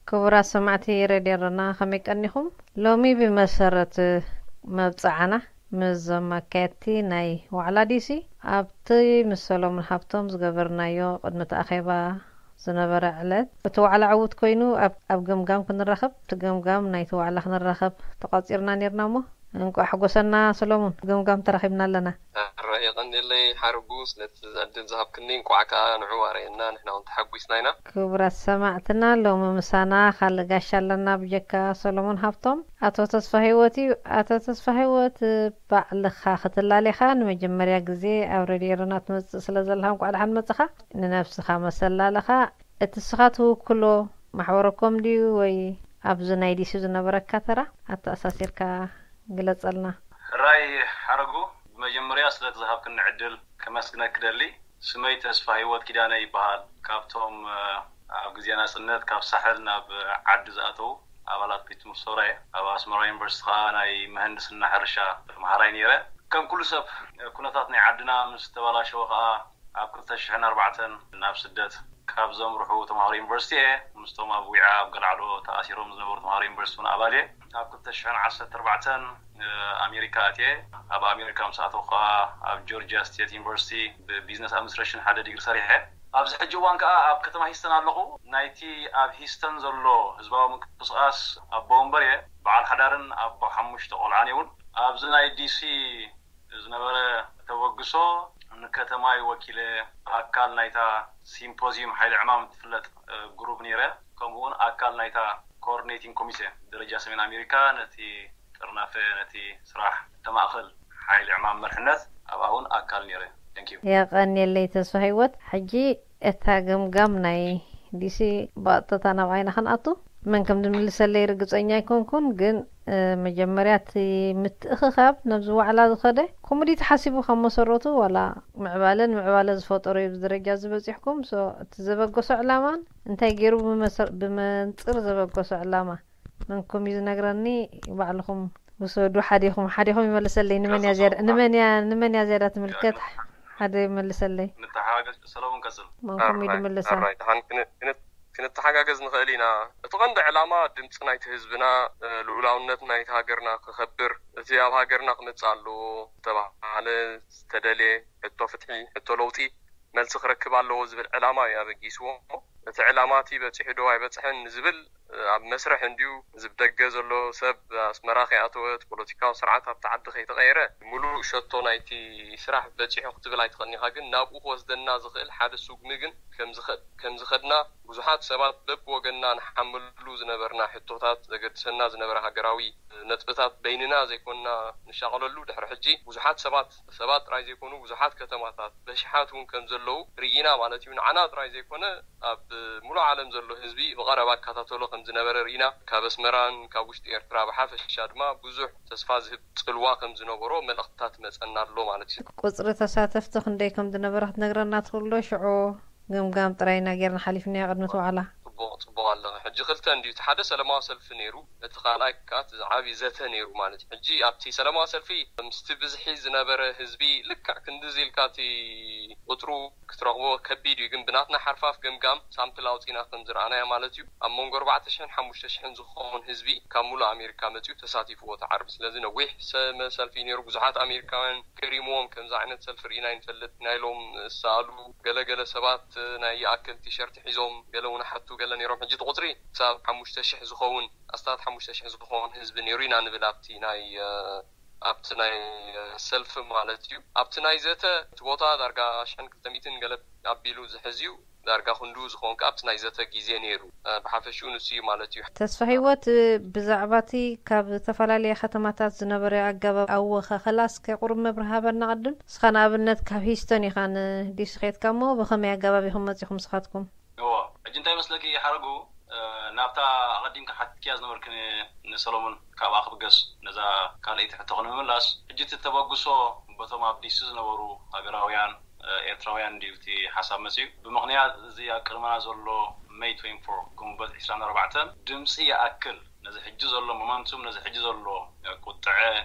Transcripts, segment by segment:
ክቡራት ሰማዕቲ ሬድዮ ኤረና፣ ከመይ ቀኒኹም? ሎሚ ብመሰረት መብጽዓና ምስዞም ኣካየድቲ ናይ ዋዕላ ዲሲ፣ ኣብቲ ምስ ሰሎሞን ሃብቶም ዝገበርናዮ ቅድሚ እቲ ኣኼባ ዝነበረ ዕለት፣ እቲ ዋዕላ ዕዉት ኮይኑ ኣብ፣ ኣብ ገምጋም ክንራኸብ፣ እቲ ገምጋም ናይቲ ዋዕላ ክንራኸብ ተቋጺርና ኔርና እሞ፣ እንቋዕ ሓጎሰና ሰሎሙን፣ ገምጋም ተራኺብና ኣለና። ኣረ የቐንየለይ ሓርጉ፣ ስለቲ ዕድል ዝሃብክኒ፣ እንቋዕ ከኣ ንዑ ኣርእየና፣ ንሕና እውን ተሓጒስና ኢና። ክቡራት ሰማዕትና፣ ሎሚ ምሳና ካልእ ጋሻ ኣለና፣ ብጀካ ሰሎሞን ሃብቶም፣ ኣቶ ተስፋ ህይወት እዩ። ኣቶ ተስፋ ህይወት፣ ባዕልኻ ክትላሌኻ ንመጀመርያ ግዜ ኣብ ሬድዮ ኤረና ትመጽእ ስለ ዘለኻ፣ እንቋዕ ደሓን መጽኻ። ንነብስኻ መሰል ላለኻ፣ እቲ እስኻ ትውክሎ ማሕበረ ኮም ድዩ ወይ ኣብዚ ናይ ዲሲ ዝነበረካ ተራ ኣተኣሳሲርካ ግለጸልና። ሕራይ ሓረጉ፣ ብመጀመርያ ስለቲ ዝሃብክኒ ዕድል ከመስግነክ ደሊ። ስመይ ተስፋ ህይወት ኪዳነ ይበሃል። ካብቶም፣ እ፣ ኣብ ግዜ ናጽነት ካብ ሳሕል ናብ ዓዲ ዝኣተዉ ኣባላት ቤት ትምህርቲ ሰውራ እየ። ኣብ ኣስመራ ዩኒቨርሲቲ ከኣ ናይ ምህንድስና ሕርሻ ተምሃራይ ነይረ። ከም ኩሉ ሰብ፣ እ፣ ኩነታት ናይ ዓድና ምስ ተባላሸወ ከኣ ኣብ ክልተ ሽሕን ኣርባዕተን ናብ ስደት ካብ ዘምርሑ ተምሃሮ ዩኒቨርሲቲ እየ። ምስቶም ኣብ ዊዓ ኣብ ገልዓሎ ተኣሲሮም ዝነበሩ ተምሃሮ ዩኒቨርሲቲ እውን ኣባል እየ። ኣብ ክልተ ሽሕን ዓሰርተ ኣርባዕተን፣ እ፣ ኣሜሪካ ኣትየ። ኣብ ኣሜሪካ ምስ ኣተኹ ከኣ ኣብ ጆርጂያ ስቴት ዩኒቨርሲቲ ብቢዝነስ ኣድሚኒስትሬሽን ሓደ ዲግሪ ሰሪሐ። ኣብዚ ሕጂ እዋን ከኣ ኣብ ከተማ ሂስተን ኣለኹ። ናይቲ ኣብ ሂስተን ዘሎ ህዝባዊ ምንቅስቓስ ኣቦ ወንበር እየ። በዓል ሓዳርን ኣቦ ሓሙሽተ ቆልዓን እየ እውን። ኣብዚ ናይ ዲሲ ዝነበረ ተበግሶ ንከተማይ ወኪለ ኣካል ናይታ ሲምፖዚዩም ሓይሊ ዕማም እትፍለጥ፣ እ፣ ግሩፕ ነይረ። ከምኡ እውን ኣካል ናይታ ኮኦርዲኔቲንግ ኮሚቴ ደረጃ ሰሜን ኣሜሪካ ነቲ ጥርናፈ፣ ነቲ ስራሕ እተማእኽል ሓይሊ ዕማም መርሕነት ኣብኣ እውን ኣካል ነይረ። Thank you። የቐንየለይ ተስፋ ህይወት። ሕጂ እታ ገምጋም ናይ ዲሲ ብቐጥታ ናብ ዓይና ክንኣቱ። መን ከም ዝምልሰለይ ርግጸኛ ኣይኮንኩን፣ ግን፣ እ፣ መጀመርያ እቲ ምትእኽኻብ ነብዚ ዋዕላ ዝኸደ ከምኡ ድዩ ተሓሲቡ ካብ መሰረቱ፣ ዋላ ምዕባለ ንምዕባለ ዝፈጠሮ እዩ ኣብዚ ደረጃ እዚ በጺሕኩም? ሶ፣ እቲ ዘበገሶ ዕላማን እንታይ ገይሩ ብመሰር-፣ ብመንጽር ዘበገሶ ዕላማ መንኩም እዩ ዝነግረኒ። ባዕልኹም ውሰዱ፣ ሓዲኹም፣ ሓዲኹም ይመልሰለይ። ንመን እያ ቀጽል ዝያዳ፣ ሰለሙን። ንመን እያ፣ ንመን እያ ዝያዳ ትምልከት? ሓደ ይመልሰለይ። ንተሓጋገዝ ሰለሙን ቀጽል። መንኩም እዩ ኣራይ፣ ዝምልሳ። ኣራይ፣ ደሓን ክን-፣ ክን-፣ ክንተሓጋገዝ ንኽእል ኢና። እቲ ቀንዲ ዕላማ ድምጺ ናይቲ ህዝብና፣ እ፣ ልኡላውነት ናይቲ ሃገርና ክኸብር፣ እቲ ኣብ ሃገርና ክመጽእ ኣለዎ ዝተባህለ፣ ዝተደልየ ሕቶ ፍትሒ፣ ሕቶ ለውጢ መልሲ ክረክብ ኣለዎ ዝብል ዕላማ እዩ ኣበጊስዎ። እቲ ዕላማ እቲ በጺሑ ዶ ኣይበጽሐን ንዝብል፣ እ፣ ኣብ መስርሕ እንድዩ፣ እዚ ብደገ ዘሎ ሰብ ኣስመራ ከይኣተወ እቲ ፖለቲካዊ ስርዓት ኣብቲ ዓዲ ከይተቐየረ፣ ምሉእ ሸቶ ናይቲ ስራሕ በጺሑ ክትብል ኣይትኽእልን ኢኻ። ግን ናብኡ ክወስደና ዝኽእል ሓደ ስጉሚ ግን ከም ዝኸ-፣ ከም ዝኸድና ብዙሓት ሰባት በብወገንና ንሓምሉ ዝነበርና ሕቶታት፣ ዘገድሰና ዝነበረ ሃገራዊ ነጥብታት በይንና ዘይኮንና ንሻቐለሉ፣ ድሕሪ ሕጂ ብዙሓት ሰባት፣ ሰባት ጥራይ ዘይኮኑ ብዙሓት ከተማታት በሽሓት እውን ከም ዘለዉ ርኢና ማለት እዩ። ንዓና ጥራይ ዘይኮነ ኣብ ሙሉእ ዓለም ዘሎ ህዝቢ ብቐረባ ይከታተሎ ከም ዝነበረ ርኢና። ካብ ኣስመራን ካብ ውሽጢ ኤርትራ ብሓፈሻ ድማ ብዙሕ ተስፋ ዝህብ ጽልዋ ከም ዝነበሮ መልእኽትታት ይመጸና ኣሎ ማለት እዩ። ቁጽሪ ተሳተፍቲ ክንደይ ከም ዝነበረ ክትነግረና ትኽእል ዶ? ሽዑ ገምጋም ጥራይ ኢና ጌርና ሓሊፍናዮ ቅድሚ እቲ ዋዕላ። ጽቡቕ፣ ጽቡቕ ኣለኺ። ሕጂ ክልተ እንድዩ፣ እቲ ሓደ ሰላማዊ ሰልፊ ነይሩ፣ እቲ ካልኣይ ከኣ እቲ ዝዓቢ ዘተ ነይሩ ማለት እዩ። ሕጂ ኣብቲ ሰላማዊ ሰልፊ ምስቲ ብዝሒ ዝነበረ ህዝቢ ልክዕ ክንድዚ ኢልካ እቲ ቁጽሩ ክትረኽቦ ከቢድ እዩ፣ ግን ብናትና ሓርፋፍ ገምጋም ሳምፕል ኣውጺና ከም ዝረኣናዮ ማለት እዩ፣ ኣብ መንጎ ኣርባዕተ ሽሕን ሓሙሽተ ሽሕን ዝኸውን ህዝቢ ካብ ሙሉእ ኣሜሪካ መጺኡ ተሳቲፍዎ እቲ ዓርቢ። ስለዚ ነዊሕ ሰ-፣ መ-፣ ሰልፊ እዩ ነይሩ። ብዙሓት ኣሜሪካውያን ገሪምዎም፣ ከምዚ ዓይነት ሰልፊ ርኢና ኣይንፈልጥ ኢና ኢሎም ዝሰኣሉ። ገለ ገለ ሰባት ናይ ይኣክል ቲሸርት ሒዞም፣ ገለ እውን ሓቱ ገለ ነይሮም። ሕጂ እቲ ቁጽሪ ክሳብ ሓሙሽተ ሽሕ ዝኸውን፣ ኣስታት ሓሙሽተ ሽሕ ዝኸውን ህዝቢ ነይሩ ኢና ንብል ኣብቲ ናይ፣ እ፣ ኣብቲ ናይ፣ እ፣ ሰልፊ ማለት እዩ። ኣብቲ ናይ ዘተ እቲ ቦታ ዳርጋ ሽሕን ክልተ ሚእትን ገለ ኣቢሉ ዝሕዝ እዩ። ዳርጋ ክንድኡ ዝኸውን ከኣ ኣብቲ ናይ ዘተ ግዜ ነይሩ። እ፣ ብሓፈሽኡ ንሱ እዩ ማለት እዩ። ተስፋ ህይወት፣ እ፣ ብዛዕባ እቲ ካብ ዝተፈላለያ ከተማታት ዝነበረ ኣገባብ ኣወኻኸላ እስከ ቁሩብ መብርሂ ሃበና ቅድም። ንስኻ ንኣብነት ካብ ሂስተን ኢኻ ንዲሲ ኸድካ እሞ ብኸመይ ኣገባብ ኢኹም መጺኹም ንስኻትኩም? እዎ፣ ሕጂ እንታይ መስለኪ ሓረጉ፣ እ፣ ናብታ ኣቐዲምካ ሓቲትክያ ዝነበርክኒ ንሰሎሞን ካብኣ ክብገስ ነዛ ካልኣይቲ ሕቶ ክንምምላስ፣ ሕጂ እቲ ተበግሶ በቶም ኣብ ዲሲ ዝነበሩ ሃገራውያን፣ እ፣ ኤርትራውያን ድዩ እቲ ሓሳብ መጺኡ? ብምኽንያት እዚ ኣብ ቅድመና ዘሎ ሜይ ትዌንቲ ፎር፣ ግንቦት ዕስራን ኣርባዕተን፣ ድምጺ ይኣክል ነዚ ሕጂ ዘሎ ሞመንቱም፣ ነዚ ሕጂ ዘሎ፣ እ፣ ቁጥዐ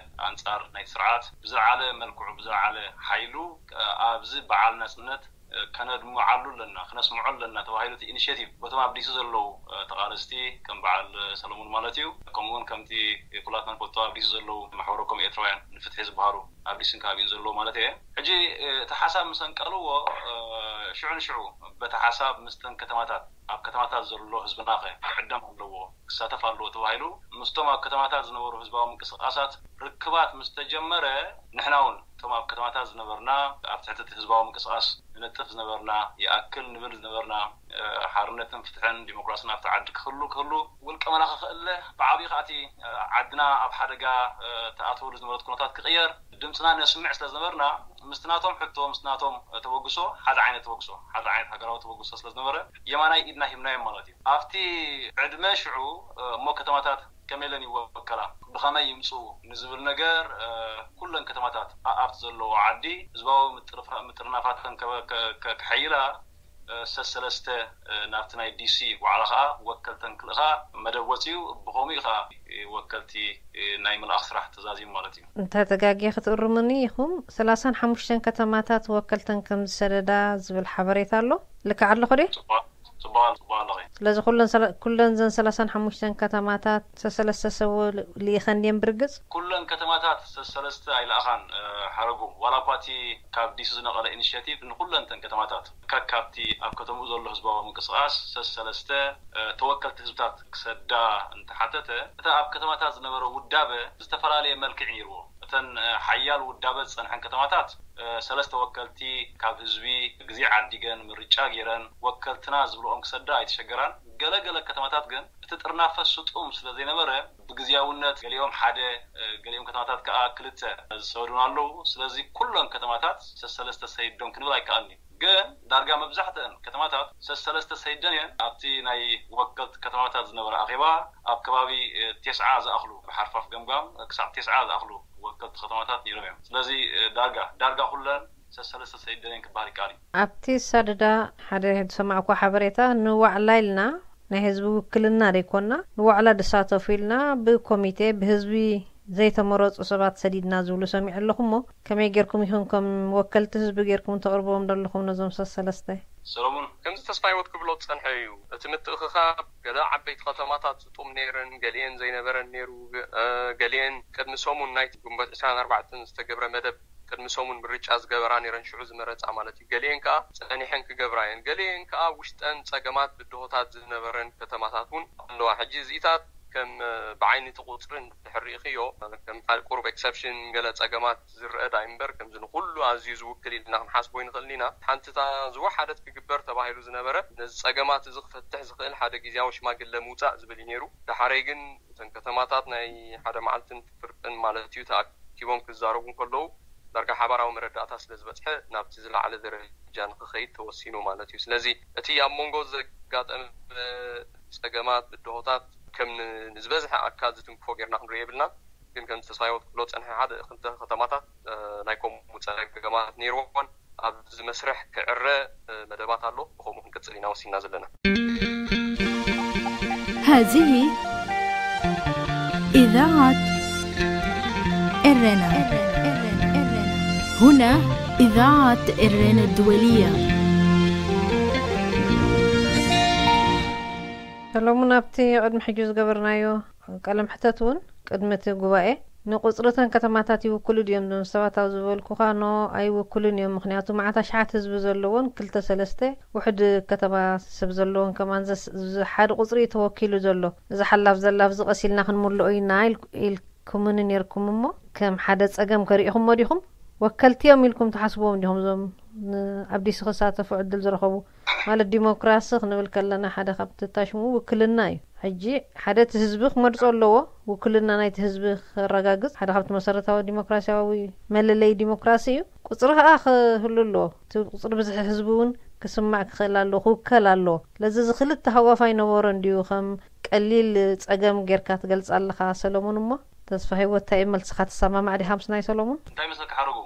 ኣንጻር ናይቲ ስርዓት ብዝለዓለ መልክዑ፣ ብዝለዓለ ሓይሉ፣ እ፣ ኣብዚ በዓል ናጽነት ከነድምዓሉ ኣለና፣ ክነስምዖ ኣለና ተባሂሉ እቲ ኢኒሽቲቭ በቶም ኣብ ዲሲ ዘለዉ ተቓለስቲ ከም በዓል ሰለሙን ማለት እዩ፣ ከምኡውን ከምቲ ኩላትና ንፈልጦ ኣብ ዲሲ ዘለዉ ማሕበረኮም ኤርትራውያን ንፍትሒ ዝበሃሉ ኣብ ዲስን ከባቢኡን ዘለዉ ማለት እየ። ሕጂ እቲ ሓሳብ ምስ ኣንቀልዎ ሽዑ ንሽዑ በቲ ሓሳብ ምስተን ከተማታት ኣብ ከተማታት ዘሎ ህዝብናኸ ክዕደም ኣለዎ፣ ክሳተፍ ኣለዎ ተባሂሉ ምስቶም ኣብ ከተማታት ዝነበሩ ህዝባዊ ምንቅስቃሳት ርክባት ምስ ተጀመረ፣ ንሕና እውን እቶም ኣብ ከተማታት ዝነበርና ኣብ ትሕቲ እቲ ህዝባዊ ምንቅስቃስ ንነጥፍ ዝነበርና፣ ይኣክል ንብል ዝነበርና፣ ሓርነትን ፍትሕን ዲሞክራስን ኣብቲ ዓዲ ክህሉ ክህሉ ውልቀ መላኺ ክእለ ብዓብዪ ከኣቲ ዓድና ኣብ ሓደጋ ተኣትወሉ ዝነበረት ኩነታት ክቕየር ድምፅና ነስምዕ ስለ ዝነበርና ምስቲ ናቶም ሕቶ ምስቲ ናቶም ተበግሶ ሓደ ዓይነት ተበግሶ ሓደ ዓይነት ሃገራዊ ተበግሶ ስለ ዝነበረ የማናይ ኢድና ሂብናዮም ማለት እዩ። ኣብቲ ዕድመ ሽዑ እሞ ከተማታት ከመይ ኢለን ይወከላ ብኸመይ ይምፅኡ ንዝብል ነገር ኩለን ከተማታት ኣብቲ ዘለዎ ዓዲ ህዝባዊ ምጥርናፋተን ክሐይላ ሰሰለስተ ናብቲ ናይ ዲሲ ዋዕላ ከዓ ወከልተን ክልእኻ መደብ ወፂኡ ብኸምኡ ከዓ ወከልቲ ናይ ምልኣኽ ስራሕ ተዛዚሙ ማለት እዩ። እንተ ተጋግየ ክትእርሙኒ ኢኹም። ሰላሳን ሓሙሽተን ከተማታት ወከልተን ከም ዝሰደዳ ዝብል ሓበሬታ ኣሎ። ልክዕ ኣለኹ ድየ? ጽቡቕ ጽቡቕ ጽቡቕ ኣለኺ። ስለዚ ኩለን ሰላ- ኩለን ዘን ሰላሳን ሓሙሽተን ከተማታት ሰሰለስተ ሰብ ልኢኸን ድየን ብርግጽ? ኩለን ከተማታት ሰሰለስተ ኣይለኣኻን። ሓረጉ ዋላ እኳ እቲ ካብ ዲሲ ዝነቐለ ኢኒሽቲቭ ንኩለንተን ከተማታት ከካብቲ ኣብ ከተምኡ ዘሎ ህዝባዊ ምንቅስቃስ ሰሰለስተ ተወከልቲ ህዝብታት ክሰዳ እንተሓተተ እታ ኣብ ከተማታት ዝነበረ ውዳበ ዝተፈላለየ መልክዕ ነይርዎ። እተን ሓያል ውዳበ ዝጸንሐን ከተማታት ሰለስተ ወከልቲ ካብ ህዝቢ ግዜ ዓዲገን ምርጫ ገይረን ወከልትና ዝብልኦም ክሰዳ ኣይተሸገራን። ገለገለ ከተማታት ግን እቲ ጥርናፈ ስጡም ስለ ዘይነበረ ብግዜያውነት ገሊኦም ሓደ ገሊኦም ከተማታት ከዓ ክልተ ዝሰዱን ኣለዉ። ስለዚ ኩሎም ከተማታት ሰሰለስተ ሰይዶም ክንብል ኣይከኣልኒ። ግን ዳርጋ መብዛሕትአን ከተማታት ሰሰለስተ ሰይደን እየን። ኣብቲ ናይ ወከልቲ ከተማታት ዝነበረ ኣኼባ ኣብ ከባቢ ቴስዓ ዝኣኽሉ ብሓርፋፍ ገምጋም ክሳብ ቴስዓ ዝኣኽሉ ወከልቲ ከተማታት ነይሮም እዮም። ስለዚ ዳርጋ ዳርጋ ኩለን ሰሰለስተ ሰይደን እየን ክበሃል ይከኣል እዩ። ኣብቲ ሰደዳ ሓደ ዝሰማዕኩ ሓበሬታ ንዋዕላ ኢልና ናይ ህዝቢ ውክልና ደይኮና ንዋዕላ ድሳተፉ ኢልና ብኮሚቴ ብህዝቢ ዘይተመረፁ ሰባት ሰዲድና ዝብሉ ሰሚዐ ኣለኹ። እሞ ከመይ ጌርኩም ኢኹም ከም ወከልቲ ህዝቢ ጌርኩም ተቕርብዎም ዘለኹም ነዞም ሰሰለስተ? ሰሎሙን። ከምዚ ተስፋ ህይወት ክብሎ ዝጸንሐ እዩ። እቲ ምትእኽኻብ ገለ ዓበይቲ ከተማታት ስጡም ነይረን፣ ገሊኤን ዘይነበረን ነይሩ። ገሊኤን ቅድሚ ሰሙን ናይቲ ግንቦት ዕስራን ኣርባዕተን ዝተገብረ መደብ ቅድሚ ሰሙን ምርጫ ዝገበራ ነይረን፣ ሽዑ ዝመረጻ ማለት እዩ። ገሊኤን ከኣ ጸኒሐን ክገብራ እየን። ገሊኤን ከኣ ውሽጠን ጸገማት ብድሆታት ዝነበረን ከተማታት እውን ኣለዋ። ሕጂ እዚኢታት ከም ብዓይኒ እቲ ቁጽሪ እንድሕር ርኢኽዮ ከም ሓደ ቁሩብ ኤክሰፕሽን ገለ ጸገማት ዝረአ ዳይ እምበር ከምዚ ንኹሉ ኣዝዩ ዝውክል ኢልና ክንሓስቦ ኣይንኽእልን ኢና። ሓንቲ እታ ዝወሓደት ክግበር ተባሂሉ ዝነበረ ነዚ ጸገማት እዚ ክፈትሕ ዝኽእል ሓደ ግዝያዊ ሽማግለ ምውጻእ ዝብል እዩ ነይሩ። ደሓረይ ግን እተን ከተማታት ናይ ሓደ መዓልትን ፍርቅን ማለት እዩ ተኣኪቦም ክዛረቡ እንከለዉ ዳርጋ ሓባራዊ መረዳእታ ስለ ዝበጽሐ ናብቲ ዝለዓለ ደረጃ ንክኸይድ ተወሲኑ ማለት እዩ። ስለዚ እቲ ኣብ መንጎ ዘጋጠመ ጸገማት ብድሆታት ከም ንዝበዝሐ ኣካል ዝትንክፎ ጌርና ክንሪኦ የብልናን። ግን ከም ተስፋ ህይወት ክብሎ ዝጸንሐ ሓደ ክልተ ከተማታት ናይ ከምኡ ጸገማት ነይርዎን ኣብዚ መስርሕ ክዕረ መደባት ኣሎ። ብኸምኡ ክንቅጽል ኢና ወሲንና ዘለና። هذه إذاعة إرنا. هنا إذاعة إرنا الدولية. ሰሎሙን፣ ኣብቲ ቅድሚ ሕጂ ዝገበርናዮ ቃለ መሕተት እውን ቅድሚ እቲ ጉባኤ ንቁጽሪ እተን ከተማታት ይውክሉ ድዮም እዞም ሰባት ኣብ ዝበልኩኻ፣ ኖ ኣይውክሉን እዮም፣ ምኽንያቱ መዓት ኣሽሓት ህዝቢ ዘለዎን ክልተ ሰለስተ ውሕድ ከተማ ሰብ ዘለዎን ከማን ሓደ ቁጽሪ እዩ ተወኪሉ ዘሎ። እዚ ሓላፍ ዘላ ኣብዚ ቀስ ኢልና ክንምልኦ ኢና ኢልኩምኒ ነይርኩም እሞ ከም ሓደ ጸገም ከሪኢኹሞ ዲኹም? ወከልቲ እዮም ኢልኩም ትሓስብዎም ዲኹም እዞም ኣብ ዲሲ ክሳተፉ ዕድል ዝረኸቡ? ማለት ዲሞክራሲ ክንብል ከለና ሓደ ካብቲ ታሽሙ ውክልና እዩ። ሕጂ ሓደ እቲ ህዝቢ ክመርጾ ኣለዎ። ውክልና ናይቲ ህዝቢ ክረጋግጽ ሓደ ካብቲ መሰረታዊ ዲሞክራሲያዊ መለለይ ዲሞክራሲ እዩ። ቁጽሪ ከኣ ክህሉ ኣለዎ። እቲ ቁጽሪ ብዝሒ ህዝቢ እውን ክስማዕ ክኽእል ኣለዎ፣ ክውከል ኣለዎ። ስለዚ እዚ ክልተ ሃዋፍ ኣይነበሮን ድዩ ከም ቀሊል ጸገም ጌርካ ትገልጻ ኣለኻ ሰለሙን? እሞ ተስፋ ህይወት እንታይ እዩ መልስኻ? ትሰማማዕ ዲኻ ምስ ናይ ሰለሙን? እንታይ መስለካ ሓረጉ?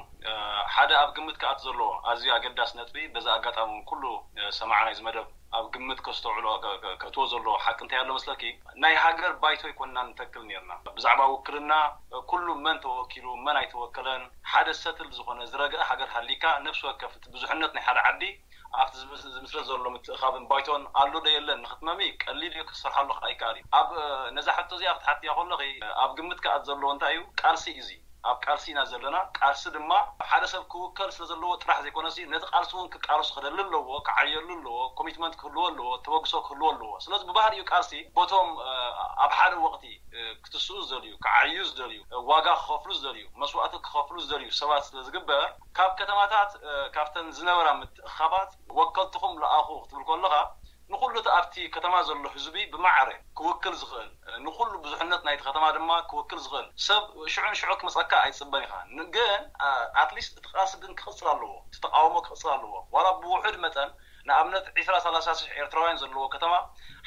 ሓደ ኣብ ግምት ክኣቱ ዘለዎ ኣዝዩ ኣገዳሲ ነጥቢ፣ በዚ ኣጋጣሚ እውን ኩሉ ሰማዕና እዚ መደብ ኣብ ግምት ከስተውዕሎ ከእትዎ ዘለዎ ሓቂ እንታይ ኣሎ መስለኪ? ናይ ሃገር ባይቶ ኣይኮንና ንተክል ነርና። ብዛዕባ ውክልና ኩሉ መን ተወኪሉ መን ኣይተወከለን ሓደ ሰትል ዝኾነ ዝረገአ ሃገር ሃሊካ ነፍሲ ወከፍ እቲ ብዙሕነት ናይ ሓደ ዓዲ ኣብቲ ዝምስረት ዘሎ ምትእኻብን ባይቶን ኣሎ ዶ የለን ንክትመሚ ቀሊል እዩ፣ ክትሰርሓሉ ኣይከኣል እዩ። ኣብ ነዛ ሕቶ እዚኣ ክትሓትያ ከለኺ ኣብ ግምት ክኣት ዘለዎ እንታይ እዩ? ቃልሲ እዩ። ኣብ ቃልሲ ኢና ዘለና። ቃልሲ ድማ ሓደ ሰብ ክውከል ስለ ዘለዎ ጥራሕ ዘይኮነሲ፣ ነቲ ቃልሲ እውን ክቃለሱ ክደሊ ኣለዎ፣ ክዓየሉ ኣለዎ፣ ኮሚትመንት ክህልዎ ኣለዎ፣ ተበግሶ ክህልዎ ኣለዎ። ስለዚ ብባህሪኡ ቃልሲ ቦቶም ኣብ ሓደ ወቕቲ ክትስኡ ዝደልዩ፣ ክዓዩ ዝደልዩ፣ ዋጋ ክኸፍሉ ዝደልዩ፣ መስዋእቲ ክኸፍሉ ዝደልዩ ሰባት ስለ ዝግበር፣ ካብ ከተማታት ካብተን ዝነበራ ምትእኻባት ወከልትኹም ለኣኹ ክትብል ከለኻ፣ ንኹሉ እቲ ኣብቲ ከተማ ዘሎ ህዝቢ ብማዕረ ክውክል ዝኽእል፣ ንኹሉ ብዙሕነት ናይቲ ከተማ ድማ ክውክል ዝኽእል ሰብ ሽዑን ሽዑ ክመፀካ ኣይፅበን ኢኻ። ግን ኣትሊስት እቲ ቃልሲ ግን ክቕፅል ኣለዎ፣ እቲ ተቃውሞ ክቕፅል ኣለዎ። ዋላ ብውሑድ መጠን ንኣብነት ዒስራ ሰላሳ ሽሕ ኤርትራውያን ዘለዎ ከተማ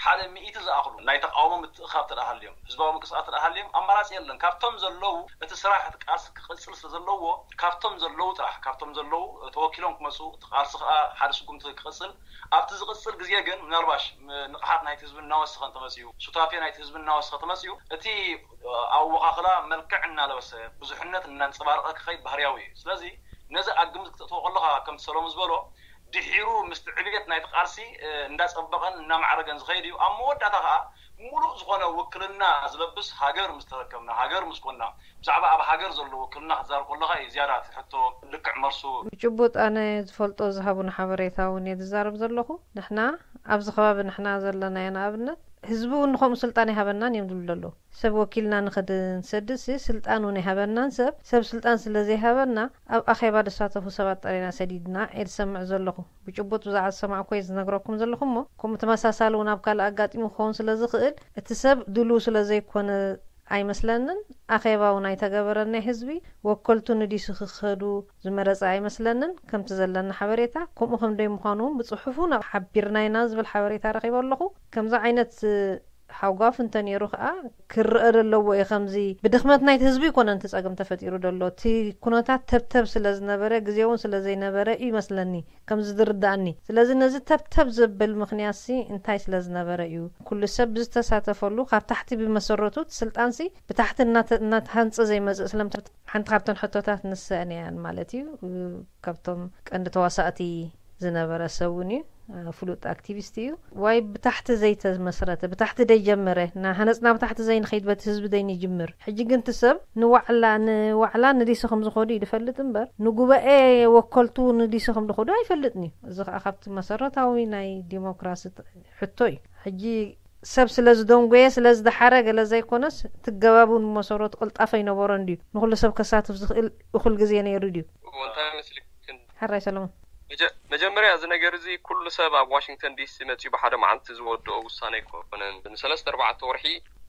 ሓደ ሚእቲ ዝኣኽሉ ናይ ተቃውሞ ምትእኻብ ተደኣ ሃልዮም፣ ህዝባዊ ምንቅስቃስ ተደኣ ሃልዮም ኣማራፂ የለን። ካብቶም ዘለዉ እቲ ስራሕ እቲ ቃልሲ ክቕፅል ስለ ዘለዎ ካብቶም ዘለዉ ጥራሕ፣ ካብቶም ዘለዉ ተወኪሎም ክመፁ፣ እቲ ቃልሲ ከዓ ሓደ ስጉምቲ ክቕፅል፣ ኣብቲ ዝቕፅል ግዜ ግን ምናልባሽ ንቕሓት ናይቲ ህዝቢ እናወሰኸ እንተመፅኡ፣ ሱታፌ ናይቲ ህዝቢ እናወሰኸ ተመፅኡ፣ እቲ ኣወኻኽላ መልክዕ እናለበሰ ብዙሕነት እናንፀባረቐ ክኸይድ ባህርያዊ እዩ። ስለዚ ነዚ ኣብ ግምት ክተእትዎ ከለኻ ከምቲ ሰሎሙ ዝበሎ ድሒሩ ምስቲ ዕብየት ናይቲ ቃልሲ እንዳፀበቐን እናማዕረገን ዝኸይድ እዩ። ኣብ መወዳእታ ከዓ ሙሉእ ዝኾነ ውክልና ዝለብስ ሃገር ምስ ተረከብና፣ ሃገር ምስ ኮና፣ ብዛዕባ ኣብ ሃገር ዘሎ ውክልና ክትዛረብ ከለኻ እዩ ዝያዳ እቲ ሕቶ ልክዕ መልሱ። ብጭቡጥ ኣነ ዝፈልጦ ዝሃቡኒ ሓበሬታ እውን እየ ዝዛረብ ዘለኹ። ንሕና ኣብዚ ከባቢ ንሕና ዘለና ኢና። ንኣብነት ህዝቢ እውን ንኸምኡ ስልጣን ይሃበናን እዮም ዝብሉ ዘለዉ። ሰብ ወኪልና ንኸድ ንሰድሲ ስልጣን እውን ይሃበናን ሰብ፣ ሰብ ስልጣን ስለ ዘይሃበና ኣብ ኣኼባ ዝሳተፉ ሰባት ጥራይ ኢና ሰዲድና እየ ዝሰምዕ ዘለኹ። ብጭቡጥ ብዛዕባ ዝሰማዕኩ እየ ዝነግረኩም ዘለኹ እሞ፣ ከምኡ ተመሳሳሊ እውን ኣብ ካልእ ኣጋጢሙ ክኸውን ስለ ዝኽእል እቲ ሰብ ድሉው ስለ ዘይኮነ ኣይመስለንን። ኣኼባ እውን ኣይተገበረን። ናይ ህዝቢ ወከልቱ ንዲሲ ክኸዱ ዝመረጸ ኣይመስለንን። ከምቲ ዘለና ሓበሬታ ከምኡ ከም ደይምዃኑ እውን ብጽሑፉ ናብ ሓቢርና ኢና ዝብል ሓበሬታ ረኺበ ኣለኹ። ከምዚ ዓይነት ሓጓፍ እንተ ነይሩ ከኣ ክረአ ዘለዎ እዩ። ከምዚ ብድኽመት ናይቲ ህዝቢ ይኮነን እቲ ጸገም ተፈጢሩ ዘሎ፣ እቲ ኩነታት ተብተብ ስለ ዝነበረ፣ ግዜ እውን ስለ ዘይነበረ እዩ ይመስለኒ ከምዚ ዝርዳእኒ። ስለዚ ነዚ ተብተብ ዘብል ምኽንያትሲ እንታይ ስለ ዝነበረ እዩ? ኩሉ ሰብ ብዝተሳተፈሉ ካብ ታሕቲ ብመሰረቱ እቲ ስልጣንሲ ብታሕቲ እናተ- እናተሃንጸ ዘይመጽእ ስለምንታይ? ሓንቲ ካብተን ሕቶታት ንሰአን እያን ማለት እዩ። ካብቶም ቀንዲ ተዋሳእቲ ዝነበረ ሰብ እውን እዩ። ፍሉጥ ኣክቲቪስት እዩ። ዋይ ብታሕቲ ዘይተመስረተ፣ ብታሕቲ ዘይጀመረ፣ ናሃነፅና ብታሕቲ ዘይንኸይድ በቲ ህዝቢ ዘይንጅምር። ሕጂ ግን እቲ ሰብ ንዋዕላ ንዋዕላ ንዲሲ ከም ዝኸዱ እዩ ዝፈልጥ እምበር ንጉባኤ ወከልቱ ንዲሲ ከም ዝኸዱ ኣይፈልጥን እዩ። እዚ ከዓ ካብቲ መሰረታዊ ናይ ዲሞክራሲ ሕቶ እዩ። ሕጂ ሰብ ስለ ዝደንጎየ ስለ ዝደሓረ ገለ ዘይኮነስ ትገባቡን መሰረቱ ቅልጣፈ ይነበሮ እንድዩ። ንኩሉ ሰብ ከሳትፍ ዝኽእል እኹል ግዜ ነይሩ ድዩ? እንታይ መስልክን? ሕራይ ሰለሞን። መጀመርያ እዚ ነገር እዚ ኩሉ ሰብ ኣብ ዋሽንግተን ዲሲ መፅዩ ብሓደ መዓልቲ ዝወድኦ ውሳነ ኣይኮነን። ንሰለስተ ኣርባዕተ ወርሒ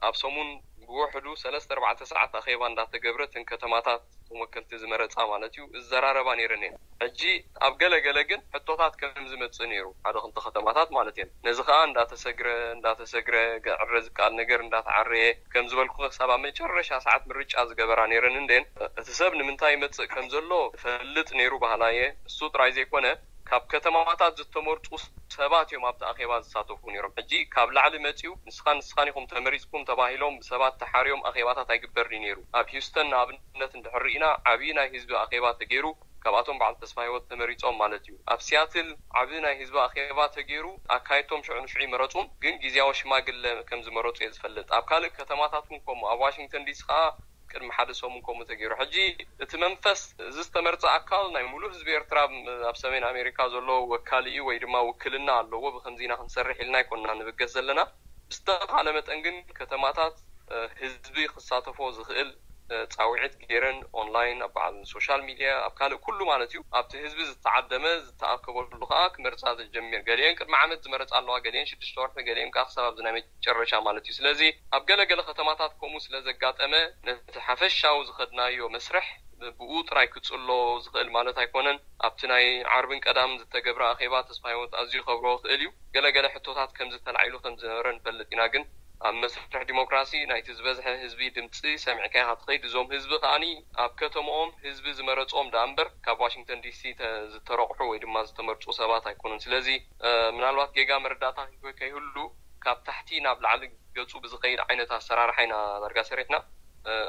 ኣብ ሰሙን ብውሕዱ ሰለስተ ኣርባዕተ ሰዓት ኣኼባ እንዳተገብረ እተን ከተማታት ተወከልቲ ዝመረፃ ማለት እዩ እዘራረባ ነይረን እየን። ሕጂ ኣብ ገለ ገለ ግን ሕቶታት ከም ዝመፅእ ነይሩ ሓደ ክልተ ከተማታት ማለት እየን። ነዚ ከዓ እንዳተሰግረ እንዳተሰግረ ክዕረ ዝከኣል ነገር እንዳተዓረየ ከም ዝበልኩ ክሳብ ኣብ መጨረሻ ሰዓት ምርጫ ዝገበራ ነይረን እንዴን እቲ ሰብ ንምንታይ ይመፅእ ከም ዘሎ ፈልጥ ነይሩ ባህላ እየ። እሱ ጥራይ ዘይኮነ ካብ ከተማታት ዝተመርፁ ሰባት እዮም ኣብቲ ኣኼባ ዝሳተፉ ነይሮም። ሕጂ ካብ ላዕሊ መፅዩ ንስኻን ንስኻን ኢኹም ተመሪፅኩም ተባሂሎም ብሰባት ተሓርዮም ኣኼባታት ኣይግበር ድዩ ነይሩ? ኣብ ሂውስተን ንኣብነት እንድሕር ርኢና ዓብዪ ናይ ህዝቢ ኣኼባ ተገይሩ ካብኣቶም በዓል ተስፋ ህይወት ተመሪፆም ማለት እዩ። ኣብ ሲያትል ዓብዪ ናይ ህዝቢ ኣኼባ ተገይሩ ኣካየድቶም ሽዑ ንሽዑ ይመረፁም ግን ግዜያዊ ሽማግለ ከም ዝመረፁ እየ ዝፈልጥ። ኣብ ካልእ ከተማታት እውን ከምኡ ኣብ ዋሽንግተን ዲሲ ከዓ ቅድሚ ሓደ ሰሙን ከምኡ ተገይሩ። ሕጂ እቲ መንፈስ እዚ ዝተመርፀ ኣካል ናይ ሙሉእ ህዝቢ ኤርትራ ኣብ ሰሜን ኣሜሪካ ዘሎ ወካሊ እዩ ወይ ድማ ውክልና ኣለዎ። ብከምዚ ኢና ክንሰርሕ ኢልና ኣይኮንና ንብገስ ዘለና። ብዝተኻለ መጠን ግን ከተማታት ህዝቢ ክሳተፎ ዝኽእል ፃውዒት ገይረን ኦንላይን ኣብ በዓል ሶሻል ሚድያ ኣብ ካልእ ኩሉ ማለት እዩ ኣብቲ ህዝቢ ዝተዓደመ ዝተኣከበሉ ከዓ ክመርፃ ዝጀምር ገሊአን ቅድሚ ዓመት ዝመረፃ ኣለዋ ገሊአን ሽዱሽተ ወርሒ ገሊአን ከዓ ክሳብ ኣብዚ ናይ መጨረሻ ማለት እዩ። ስለዚ ኣብ ገለገለ ከተማታት ከምኡ ስለ ዘጋጠመ ነቲ ሓፈሻዊ ዝኸድናዮ መስርሕ ብኡ ጥራይ ክጽሎ ዝኽእል ማለት ኣይኮነን። ኣብቲ ናይ ዓርብን ቀዳምን ዝተገብረ ኣኼባ ተስፋ ህይወት ኣዝዩ ከብሮ ይኽእል እዩ። ገለገለ ሕቶታት ከምዚ ተላዒሉ ከም ዝነበረ ንፈልጥ ኢና፣ ግን ኣብ መስርሕ ዲሞክራሲ ናይቲ ዝበዝሐ ህዝቢ ድምጺ ሰሚዕካ ኢኻ ትኸይድ። እዞም ህዝቢ ከኣኒ ኣብ ከተምኦም ህዝቢ ዝመረጾም ደኣ እምበር ካብ ዋሽንግተን ዲሲ ዝተረቑሑ ወይ ድማ ዝተመርጹ ሰባት ኣይኮኑን። ስለዚ ምናልባት ጌጋ መረዳእታ ከይህሉ ካብ ታሕቲ ናብ ላዕሊ ገጹ ብዝኸይድ ዓይነት ኣሰራርሓ ኢና ዳርጋ ሰሪሕና።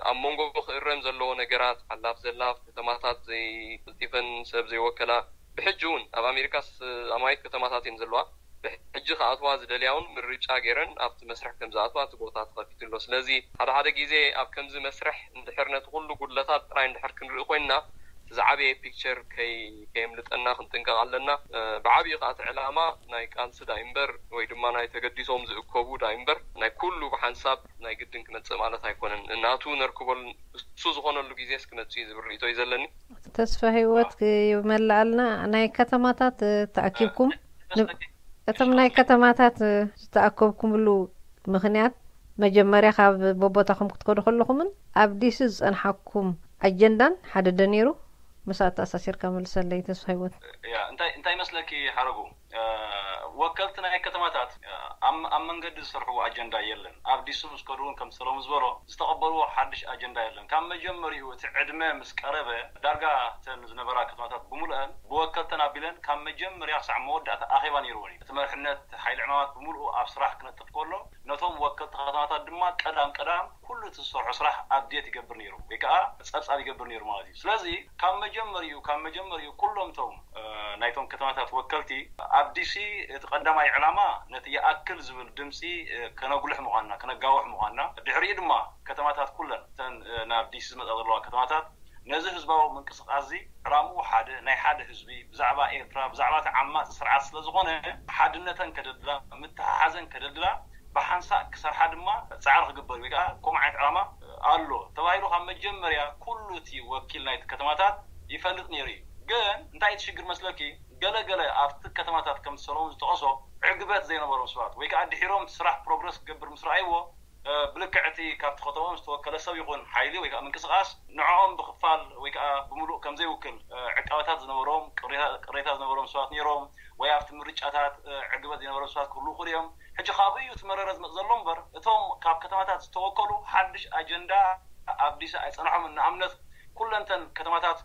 ኣብ መንጎ ክእረም ዘለዎ ነገራት ሓላፍ ዘላፍ ከተማታት ዘይቀልጢፈን ሰብ ዘይወከላ ብሕጂ እውን ኣብ ኣሜሪካስ ኣማይት ከተማታት እየን ዘለዋ። ብሕጂ ክኣትዋ ዝደልያ እውን ምርጫ ገይረን ኣብቲ መስርሕ ከም ዝኣትዋ እቲ ቦታ ተኸፊቱ ኣሎ። ስለዚ ሓደ ሓደ ግዜ ኣብ ከምዚ መስርሕ እንድሕር ነቲ ኩሉ ጉድለታት ጥራይ እንድሕር ክንርኢ ኮይንና፣ እቲ ዝዓበየ ፒክቸር ከይ-፣ ከየምልጠና ክንጥንቀቕ ኣለና። እ፣ ብዓብዩ ከኣ እቲ ዕላማ ናይ ቃልሲ ዳይ እምበር ወይ ድማ ናይ ተገዲሶም ዝእከቡ ዳይ እምበር ናይ ኩሉ ብሓንሳብ ናይ ግድን ክመጽእ ማለት ኣይኮነን። እናቱ ነርክበሉ እሱ ዝኾነሉ ግዜስ ክመጽእ እዩ ዝብል ርእይቶ እዩ ዘለኒ። ተስፋ ህይወት ይመልኣልና። ናይ ከተማታት ተኣኪብኩም ን-፣ እቶም ናይ ከተማታት ዝተኣከብኩምሉ ምኽንያት መጀመርያ ካብ በቦታኹም ክትከዱ ከለኹምን ኣብ ዲሲ ዝጸንሓኩም ኣጀንዳን ሓደ ዶ ነይሩ? ምስኣ ተኣሳሲርካ መልሰለይ ተስፋ ህይወት። ያ፣ እንታይ፣ እንታይ ይመስለኪ ሓረጉ? እ፣ ወከልቲ ናይ ከተማታት፣ እ፣ ኣብ፣ ኣብ መንገዲ ዝሰርሕዎ ኣጀንዳ የለን። ኣብ ዲሲ ምስ ከዱ እውን ከምቲ ሰሎሙን ዝበሎ ዝተቐበልዎ ሓድሽ ኣጀንዳ የለን። ካብ መጀመሪኡ እቲ ዕድመ ምስ ቀረበ ዳርጋ እተን ዝነበራ ከተማታት ብምሉአን ብወከልተን ኣቢለን ካብ መጀመርያ ክሳዕ መወዳእታ ኣኼባ ነይርወን እዩ። እቲ መርሕነት ሓይሊ ዕማማት ብምሉኡ ኣብ ስራሕ ክነጥፍ ከሎ ነቶም ወከልቲ ከተማታት ድማ ቀዳም ቀዳም ኩሉ እቲ ዝሰርሖ ስራሕ ኣፕዴት ይገብር ነይሩ ወይ ከዓ ጸብጻብ ይገብር ነይሩ ማለት እዩ። ስለዚ ካብ መጀመሪኡ፣ ካብ መጀመሪኡ ኩሎም እቶም፣ እ፣ ናይቶም ከተማታት ወከልቲ ኣብ ዲሲ እቲ ቀዳማይ ዕላማ ነቲ ይኣክል ዝብል ድምፂ፣ እ፣ ከነጉልሕ ምዃንና፣ ከነጋውሕ ምዃንና፣ ድሕሪኡ ድማ ከተማታት ኩለን እተን፣ እ፣ ናብ ዲሲ ዝመጻ ዘለዋ ከተማታት ነዚ ህዝባዊ ምንቅስቃስ እዚ ዕላምኡ ሓደ፣ ናይ ሓደ ህዝቢ፣ ብዛዕባ ኤርትራ፣ ብዛዕባ እቲ ዓማጺ ስርዓት ስለ ዝኾነ ሓድነተን ከደልድላ፣ ምትሓሓዘን ከደልድላ ብሓንሳእ ክሰርሓ ድማ ጻዕሪ ክግበር እዩ። ወይ ከዓ ከምኡ ዓይነት ዕላማ ኣሎ ተባሂሉ ካብ መጀመርያ ኩሉ እቲ ወኪል ናይቲ ከተማታት ይፈልጥ ነይሩ እዩ። ግን እንታይ እቲ ሽግር መስለኪ? ገለ ገለ ኣብቲ ከተማታት ከም ሰሎሙን ዝጠቐሶ ዕግበት ዘይነበሮም ሰባት ወይ ከዓ ድሒሮም እቲ ስራሕ ፕሮግረስ ክገብር ምስ ረኣይዎ፣ እ፣ ብልክዕ እቲ ካብቲ ከተማኦም ዝተወከለ ሰብ ይኹን ሓይሊ ወይ ከዓ ምንቅስቃስ ንዕኦም ብክፋል ወይ ከዓ ብምሉእ ከም ዘይውክል፣ እ፣ ዕቃበታት ዝነበሮም፣ ቅሬታ፣ ቅሬታ ዝነበሮም ሰባት ነይሮም ወይ ኣብቲ ምርጫታት፣ እ፣ ዕግበት ዘይነበሮም ሰባት ክህልዉ ይኽእሉ እዮም። ሕጂ ካብኡ እዩ እቲ መረረ ዝመጽእ ዘሎ እምበር እቶም ካብ ከተማታት ዝተወከሉ ሓድሽ ኣጀንዳ ኣብ ዲሲ ኣይጸንሖምን። ንኣብነት ኩለንተን ከተማታት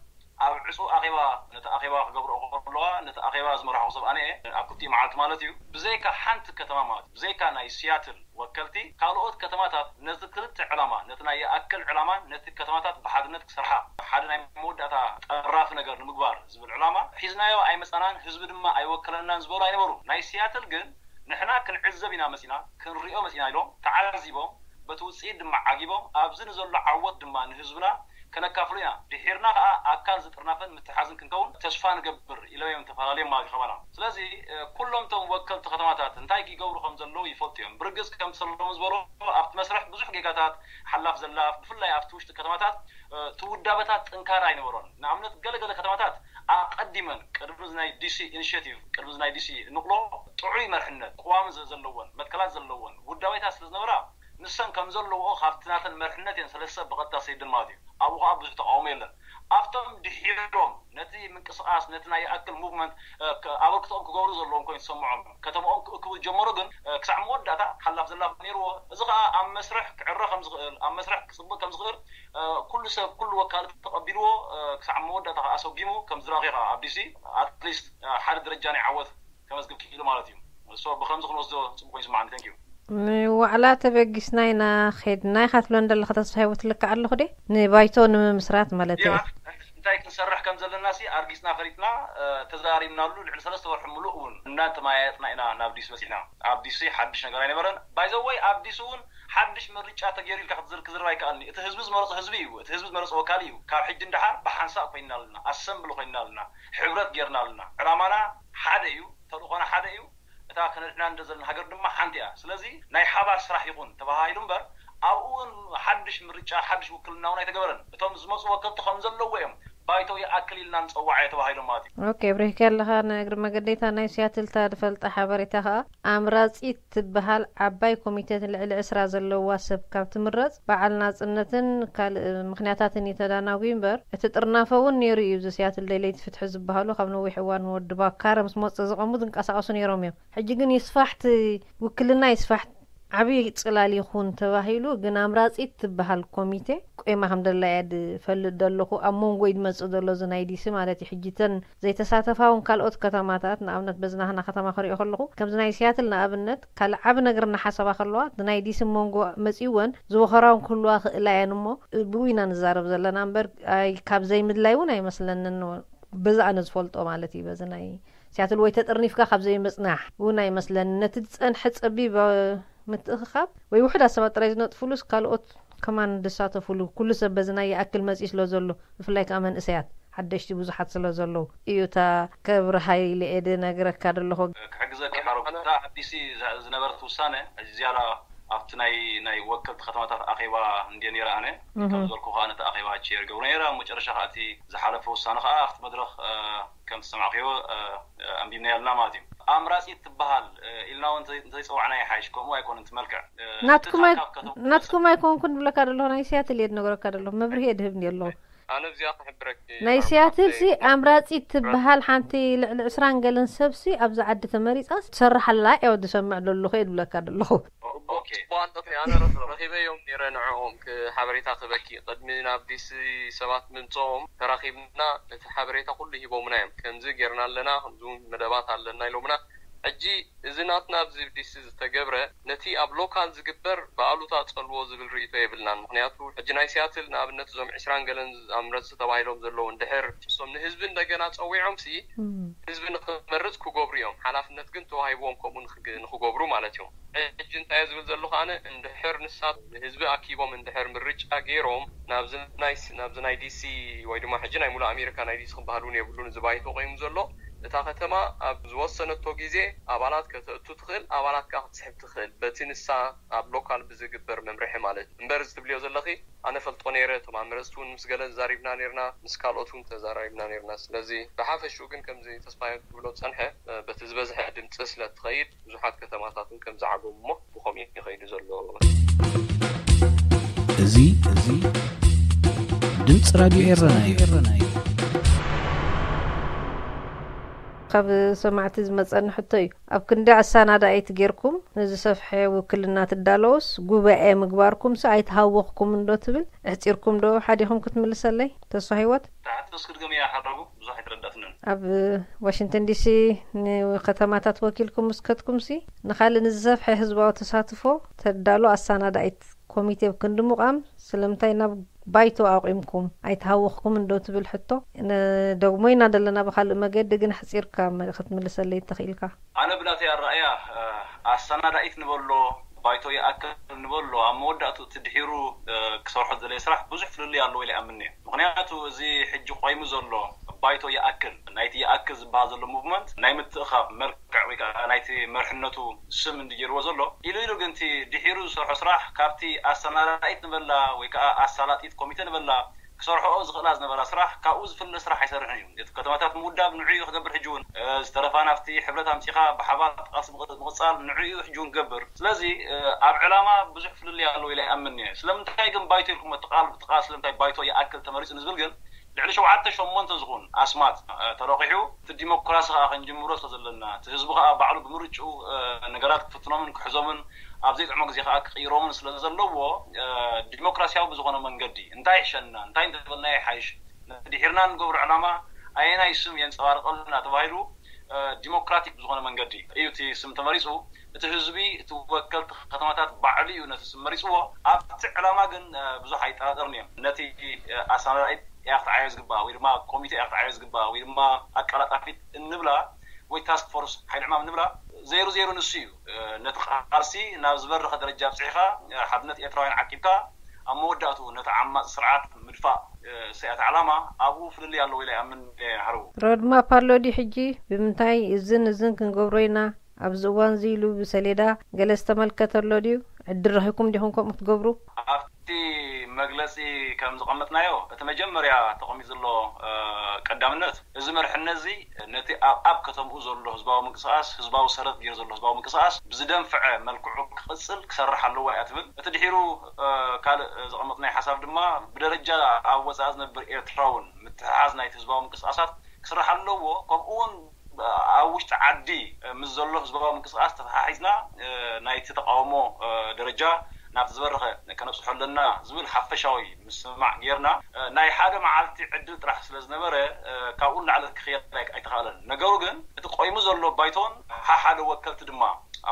ኣብ ዕጹው ኣኼባ፣ ነቲ ኣኼባ ክገብርኦ ከለዋ፣ ነቲ ኣኼባ ዝመራሕኹ ሰብ ኣነ እየ፣ ኣብ ክልቲኡ መዓልቲ ማለት እዩ። ብዘይካ ሓንቲ ከተማ ማለት እዩ፣ ብዘይካ ናይ ሲያትል ወከልቲ፣ ካልኦት ከተማታት ነቲ ክልተ ዕላማ፣ ነቲ ናይ ይኣክል ዕላማን ነቲ ከተማታት ብሓድነት ክሰርሓ፣ ሓደ ናይ መወዳእታ ጠራፊ ነገር ንምግባር ዝብል ዕላማ ሒዝናዮ ኣይመጻናን፣ ህዝቢ ድማ ኣይወከለናን ዝበሉ ኣይነበሩ። ናይ ሲያትል ግን ንሕና ክንዕዘብ ኢና መጺና፣ ክንሪኦ መጺና ኢሎም ተዓዚቦም፣ በቲ ውጽኢት ድማ ዓጊቦም፣ ኣብዚ ንዘሎ ዓወት ድማ ንህዝብና ከነካፍሎ ኢና። ድሒርና ከኣ ኣካል ዝጥርናፈን ምትሓዝን ክንከውን ተስፋ ንገብር ኢሎም እዮም ተፈላለዮም ማለት እዩ ካባና። ስለዚ፣ እ፣ ኩሎም እቶም ወከልቲ ከተማታት እንታይ ክገብሩ ከም ዘለዉ ይፈልጡ እዮም። ብርግጽ ከምቲ ሰሎሞን ዝበሎ ኣብቲ መስርሕ ብዙሕ ጌጋታት ሓላፍ ዘላፍ፣ ብፍላይ ኣብቲ ውሽጢ ከተማታት፣ እ፣ እቲ ውዳበታት ጥንካረ ኣይነበሮን። ንኣብነት ገለገለ ከተማታት ኣቐዲመን ቅድሚ እዚ ናይ ዲሲ ኢኒሼቲቭ፣ ቅድሚ እዚ ናይ ዲሲ ንቕሎ ጥዑይ መርሕነት፣ ቅዋም ዘ-፣ ዘለወን፣ መትከላት ዘለወን ውዳቤታት ስለ ዝነበራ ንሰን ከም ዘለውኦ ካብቲ ናተን መርሕነት እየን ሰለስተ ብቐጥታ ሰይደን ማለት እዩ። ኣብኡ ከዓ ብዙሕ ተቃውሞ የለን። ኣብቶም ድሒሮም ነቲ ምንቅስቃስ፣ ነቲ ናይ ይኣክል ሙቭመንት፣ እ፣ ክ-፣ ኣበርክቶኦም ክገብሩ ዘለዎም ኮይኑ ዝሰምዖም፣ ከተማኦም ክእክቡ ዝጀመሩ ግን፣ እ፣ ክሳዕ መወዳእታ ሓላፍ ዘላፍ ነይርዎ። እዚ ከዓ ኣብ መስርሕ ክዕረ ከም ዝኽእል፣ ኣብ መስርሕ ክጽብቅ ከም ዝኽእል፣ እ፣ ኩሉ ሰብ፣ ኩሉ ወካል ተቐቢልዎ፣ እ፣ ክሳዕ መወዳእታ ከዓ ኣሰጒሙ ከም ዝረኣኺ ከዓ ኣብ ዲሲ ኣትሊስት፣ እ፣ ሓደ ደረጃ ናይ ዓወት ከመዝግብ ክኢሉ ማለት እዩ። So ብኸምዚ ክንወስዶ ጽቡቅ ኮይኑ ይስምዓኒ። Thank you። ንዋዕላ ተበጊስና ኢና ኸድና ኢኻ ትብሎ እንደለኻ ተስፋ ህይወት ልክዕ ኣለኹ ድየ? ንባይቶ ንምምስራት ማለት ያ፣ እዩ። እንታይ ክንሰርሕ ከም ዘለና ሲ ኣርጊጽና ፈሊጥና፣ እ፣ ተዘራሪብናሉ ልዕሊ ሰለስተ ወርሒ ምሉእ እውን እናተመያየጥና ኢና ናብ ዲሲ በጺሕና። ኣብ ዲሲ ሓድሽ ነገር ኣይነበረን። By the way ኣብ ዲሲ እውን ሓድሽ ምርጫ ተገይሩ ኢልካ ክትዝር-፣ ክዝርብ ኣይከኣልኒ። እቲ ህዝቢ ዝመረጾ ህዝቢ እዩ። እቲ ህዝቢ ዝመረጾ ወካሊ እዩ። ካብ ሕጂ ንደሓር ብሓንሳእ ኮይንና ኣለና፣ ኣሰምብሊ ኮይንና ኣለና፣ ሕብረት ጌርና ኣለና። ዕላማና ሓደ እዩ፣ ተልእኾና ሓደ እዩ። እታ ከነድሕና እንደ ዘለና ሃገር ድማ ሓንቲ እያ። ስለዚ ናይ ሓባር ስራሕ ይኹን ተባሃሂሉ እምበር ኣብኡ እውን ሓድሽ ምርጫ፣ ሓድሽ ውክልና እውን ኣይተገበረን። እቶም ዝመፁ ወከልቲ ከም ዘለዎ እዮም። ባይቶ ይኣክል ኢልና ንፀዋዕ እየ ተባሂሎም ማለት እዩ። ኦኬ፣ ብሪህካ ኣለኻ። ንእግሪ መገደይታ ናይ ሲያትል እታ ዝፈልጣ ሓበሬታ ከኣ ኣምራጺት ትበሃል ዓባይ ኮሚቴ ልዕሊ ዕስራ ዘለዋ ሰብ ካብ ትምረጽ በዓል ናጽነትን ካልእ ምኽንያታትን እዩ ተዳናጒ እምበር፣ እቲ ጥርናፈ እውን ነይሩ እዩ። እዚ ሲያትል ደለይቲ ፍትሒ ዝበሃሉ ካብ ነዊሕ እዋን ወዲ ባካረ ምስ መጹ ዝቐሙ ዝንቀሳቐሱ ነይሮም እዮም። ሕጂ ግን ይስፋሕቲ ውክልና ይስፋሕ ዓብዪ ጽላል ይኹን ተባሂሉ፣ ግን ኣምራጺት ትበሃል ኮሚቴ ቆይማ ከም ደላ እየ ዝፈልጥ ዘለኹ። ኣብ መንጎ እዩ ዝመጽእ ዘሎ እዚ ናይ ዲሲ ማለት እዩ። ሕጂ እተን ዘይተሳተፋ እውን ካልኦት ከተማታት፣ ንኣብነት በዚ ናህና ከተማ ክሪኦ ከለኹ፣ ከምዚ ናይ ሲያትል ንኣብነት ካልእ ዓቢ ነገር እናሓሰባ ከለዋ፣ እቲ ናይ ዲሲ መንጎ መጺእወን ዝወኸራ እውን ክህልዋ ክእላ እየን እሞ፣ ብኡ ኢና ንዛረብ ዘለና እምበር፣ ኣይ፣ ካብ ዘይምድላይ እውን ኣይመስለንን። በዚ ኣነ ዝፈልጦ ማለት እዩ። በዚ ናይ ሲያትል ወይ ተጥርኒፍካ ካብ ዘይምጽናሕ እውን ኣይመስለኒ። ነቲ ዝጸንሐ ጸቢብ ምትእኽኻብ ወይ ውሑዳት ሰባት ጥራይ ዝነጥፍሉስ፣ ካልኦት ከማን ዝሳተፉሉ፣ ኩሉ ሰብ በዚ ናይ ይኣክል መጺኡ ስለ ዘሎ፣ ብፍላይ ከኣ መንእሰያት ሓደሽቲ ብዙሓት ስለ ዘለዉ እዩ። እታ ክብሪ ሃይለ እየ ዝነግረካ ዘለኹ። ክሕግዘካ ሓረጉ። እታ ኣብ ዲሲ ዝነበረት ውሳነ፣ ሕጂ ዝያዳ ኣብቲ ናይ ናይ ወከልቲ ከተማታት ኣኼባ እንድየ ነይረ ኣነ። ከም ዝበልኩ ከኣ ነቲ ኣኼባ ቸር ገብሮ ነይረ። ኣብ መጨረሻ ከኣ እቲ ዝሓለፈ ውሳነ ከኣ ኣብቲ መድረኽ ከም ዝሰማዕክዮ ኣንቢብናዮ ኣለና ማለት እዩ። ኣምራጺት ትበሃል ኢልና እውን እንተዘይፀዋዕናያ ይሓይሽ። ከምኡ ኣይኮነን እቲ መልክዕ። ናትኩም ኣይኮንኩን ዝብለካ ዘለኹ፣ ናይ ሲያትል እየ ዝነግረካ ዘለኹ፣ መብርሂ እየ ዝህብ እንዲ ኣለኹ። ኣነ ኣብዚኣ ክሕብረኪ ናይ ሲያትል ሲ ኣምራጺት ትበሃል ሓንቲ ልዕሊ ዕስራን ገለን ሰብ ሲ ኣብዚ ዓዲ ተመሪጻ ትሰርሓላ እየ ዝሰምዕ ዘለኹ እየ ዝብለካ ዘለኹ። ኣነ ረኺበዮም ነይረ ንዕኦም ሓበሬታ ክበኪ ቅድሚ ናብ ዲሲ ሰባት ምምፅኦም ተራኺብና እቲ ሓበሬታ ኩሉ ሂቦምና እዮም። ከምዚ ጌርና ኣለና፣ ከምዚ እውን መደባት ኣለና ኢሎምና። ሕጂ እዚ ናትና ኣብዚ ዲሲ ዝተገብረ ነቲ ኣብ ሎካል ዝግበር ብኣሉታ ፀልዎ ዝብል ርእይቶ የብልናን። ምክንያቱ ሕጂ ናይ ሲያትል ንኣብነት እዞም ዕስራን ገለን ኣምረፅቲ ተባሂሎም ዘለዉ እንድሕር እሶም ንህዝቢ እንደገና ፀዊዖም ሲ ህዝቢ ንክመርፅ ክገብሩ እዮም። ሓላፍነት ግን ተዋሂብዎም ከምኡ ንክገብሩ ማለት እዮም። ሕጂ እንታይ ዝብል ዘለኹ ኣነ፣ እንድሕር ንሳ ንህዝቢ ኣኪቦም እንድሕር ምርጫ ገይሮም ናብዚ ናይ ናብዚ ናይ ዲሲ ወይ ድማ ሕጂ ናይ ሙሉእ ኣሜሪካ ናይ ዲሲ ክበሃል እውን የብሉን። እዚ ባይቶ ቆይሙ ዘሎ እታ ከተማ ኣብ ዝወሰነቶ ግዜ ኣባላት ከተእቱ ትኽእል፣ ኣባላት ከዓ ክትስሕብ ትኽእል በቲ ንሳ ኣብ ሎካል ብዝግበር መምርሒ ማለት እምበር እዚ ትብልዮ ዘለኺ ኣነ ፈልጦ ነይረ። እቶም ኣመረፅቲ እውን ምስ ገለ ተዛሪብና ነርና፣ ምስ ካልኦት እውን ተዛራሪብና ነርና። ስለዚ ብሓፈሽኡ ግን ከምዚ ተስፋ ትብሎ ዝፀንሐ በቲ ዝበዝሐ ድምፂ ስለ ትኸይድ ብዙሓት ከተማታት እውን ከም ዝዓገቡ እሞ ብኸምኡ ይኸይዱ ዘሎ። እዚ እዚ ድምፂ ራድዮ ኤረና እዩ። ካብ ሰማዕቲ ዝመፀኒ ሕቶ እዩ። ኣብ ክንዲ ኣሳናዳኢት ጌርኩም ንዝሰፍሐ ውክልና ትዳለውስ ጉባኤ ምግባርኩምሲ ኣይተሃወኽኩምን ዶ ትብል? ኣሕፂርኩም ዶ ሓዲኹም ክትምልሰለይ? ተስፋ ሂወት። ታሕቲ እስክድገም እያ ሓረጉ ብዙሕ ኣይተረዳትንን። ኣብ ዋሽንግተን ዲሲ ንከተማታት ወኪልኩም ምስ ከድኩምሲ ንኻልእ ንዝሰፍሐ ህዝባዊ ተሳትፎ ተዳሉ ኣሳናዳኢት ኮሚቴ ክንዲ ምቋም ስለምንታይ ናብ ባይቶ ኣቑምኩም ኣይተሃወኽኩም እንዶ ትብል ሕቶ ነደግሞ ኢና ዘለና ብኻልእ መገዲ ግን ኣሕፂርካ ክትምልሰለይ ተኽኢልካ። ኣነ ብናተይ ኣረኣእያ ኣሰናዳኢት ንበሎ ባይቶ ይኣክል ንበሎ ኣብ መወዳእቱ እቲ ድሒሩ ክሰርሖ ዝደለየ ስራሕ ብዙሕ ፍልልይ ኣለዎ ኢለ ይኣምን እየ። ምኽንያቱ እዚ ሕጂ ቆይሙ ዘሎ ባይቶ ይኣክል ናይቲ ይኣክል ዝበሃል ዘሎ ሙቭመንት ናይ ምትእኻብ መልክዕ ወይ ከዓ ናይቲ መርሕነቱ ስም እንዲ ገይርዎ ዘሎ ኢሉ ኢሉ ግን እቲ ድሒሩ ዝሰርሖ ስራሕ ካብቲ ኣሰናዳኢት ንበላ ወይ ከዓ ኣሳላጢት ኮሚተ ንበላ ክሰርሕኦ ዝኽእላ ዝነበራ ስራሕ ካብኡ ዝፍለ ስራሕ ኣይሰርሕን እዩ። እቲ ከተማታት ምውዳብ ንዑ እዩ ክገብር ሕጂ እውን ዝተረፋ ናብቲ ሕብረት ኣምፂኻ ብሓባር ቃልሲ ምቕፃል ንዑ እዩ ሕጂ እውን ክገብር። ስለዚ ኣብ ዕላማ ብዙሕ ፍልልይ ኣለዎ ኢለ ይኣምን እየ። ስለምንታይ ግን ባይቶ ኢልኩም እቲ ቃል እቲ ቃል ስለምንታይ ባይቶ ይኣክል ተመሪፁ ንዝብል ግን ልዕሊ ሸውዓተ ሸሞንተ ዝኹን ኣስማት ተረቂሑ እቲ ዲሞክራሲ ከዓ ክንጅምሮ ስለ ዘለና እቲ ህዝቢ ከዓ ባዕሉ ብምርጭኡ ነገራት ክፍትኖምን ክሕዞምን ኣብ ዘይጥዕሞ ግዜ ከዓ ክቅይሮምን ስለ ዘለዎ ዲሞክራሲያዊ ብዝኾነ መንገዲ እንታይ ይሕሸና እንታይ እንተበልና ይሓይሽ ነቲ ድሒርና ንገብሮ ዕላማ ኣየናይ ስም የንፀባርቀልና ተባሂሉ ዲሞክራቲክ ብዝኾነ መንገዲ እዩ እቲ ስም ተመሪፁ። እቲ ህዝቢ እቲ ወከልቲ ከተማታት ባዕሉ እዩ ነቲ ስም መሪፅዎ። ኣብቲ ዕላማ ግን ብዙሕ ኣይጠራጠርን እዮም። ነቲ ኣሰናዳኢት እያ ክትዓዮ ዝግባኣ ወይ ድማ ኮሚተ እያ ክትዓዮ ዝግባኣ ወይ ድማ ኣቀላጣፊት እንብላ ወይ ታስክ ፎርስ ሓይሊ ዕማም እንብላ ዘይሩ ዘይሩ ንሱ እዩ ነቲ ቃልሲ ናብ ዝበረኸ ደረጃ ኣብፅሒኻ ሓድነት ኤርትራውያን ዓቂብካ ኣብ መወዳእቱ ነቲ ዓማፂ ስርዓት ምድፋእ ሰያት ዓላማ ኣብኡ ፍልልይ ኣለዎ ኢለ ይኣምን ሓረጉ። ሮድማፕ ኣሎ ድዩ ሕጂ ብምንታይ እዝን እዝን ክንገብሮ ኢና ኣብዚ እዋን እዚ ኢሉ ብሰሌዳ ገለ ዝተመልከተ ኣሎ ድዩ? ዕድል ረኺብኩም ዲኹም ከምኡ ክትገብሩ? ኣብቲ መግለፂ ከም ዝቐመጥናዮ እቲ መጀመርያ ተቐሚጡ ዘሎ ቀዳምነት እዚ መርሕነት እዚ ነቲ ኣብ ኣብ ከተምኡ ዘሎ ህዝባዊ ምንቅስቃስ ህዝባዊ ሰረት ገይሩ ዘሎ ህዝባዊ ምንቅስቃስ ብዝደንፍዐ መልክዑ ክቕፅል ክሰርሕ ኣለዎ እያ ትብል። እቲ ድሒሩ ካልእ ዘቐመጥናዮ ሓሳብ ድማ ብደረጃ ኣብ ወፃኢ ዝነብር ኤርትራውን ምትሕሓዝ ናይቲ ህዝባዊ ምንቅስቃሳት ክስራሕ ኣለዎ። ከምኡ እውን ኣብ ውሽጢ ዓዲ ምስ ዘሎ ህዝባዊ ምንቅስቃስ ተተሓሒዝና ናይቲ ተቃውሞ ደረጃ ናብቲ ዝበረኸ ከነብፅሖ ኣለና ዝብል ሓፈሻዊ ምስምማዕ ጌርና። ናይ ሓደ መዓልቲ ዕድል ጥራሕ ስለ ዝነበረ ካብኡ ንላዕሊ ክኽየድ ኣይተኻእለን። ነገሩ ግን እቲ ቆይሙ ዘሎ ባይቶን ሓሓደ ወከልቲ ድማ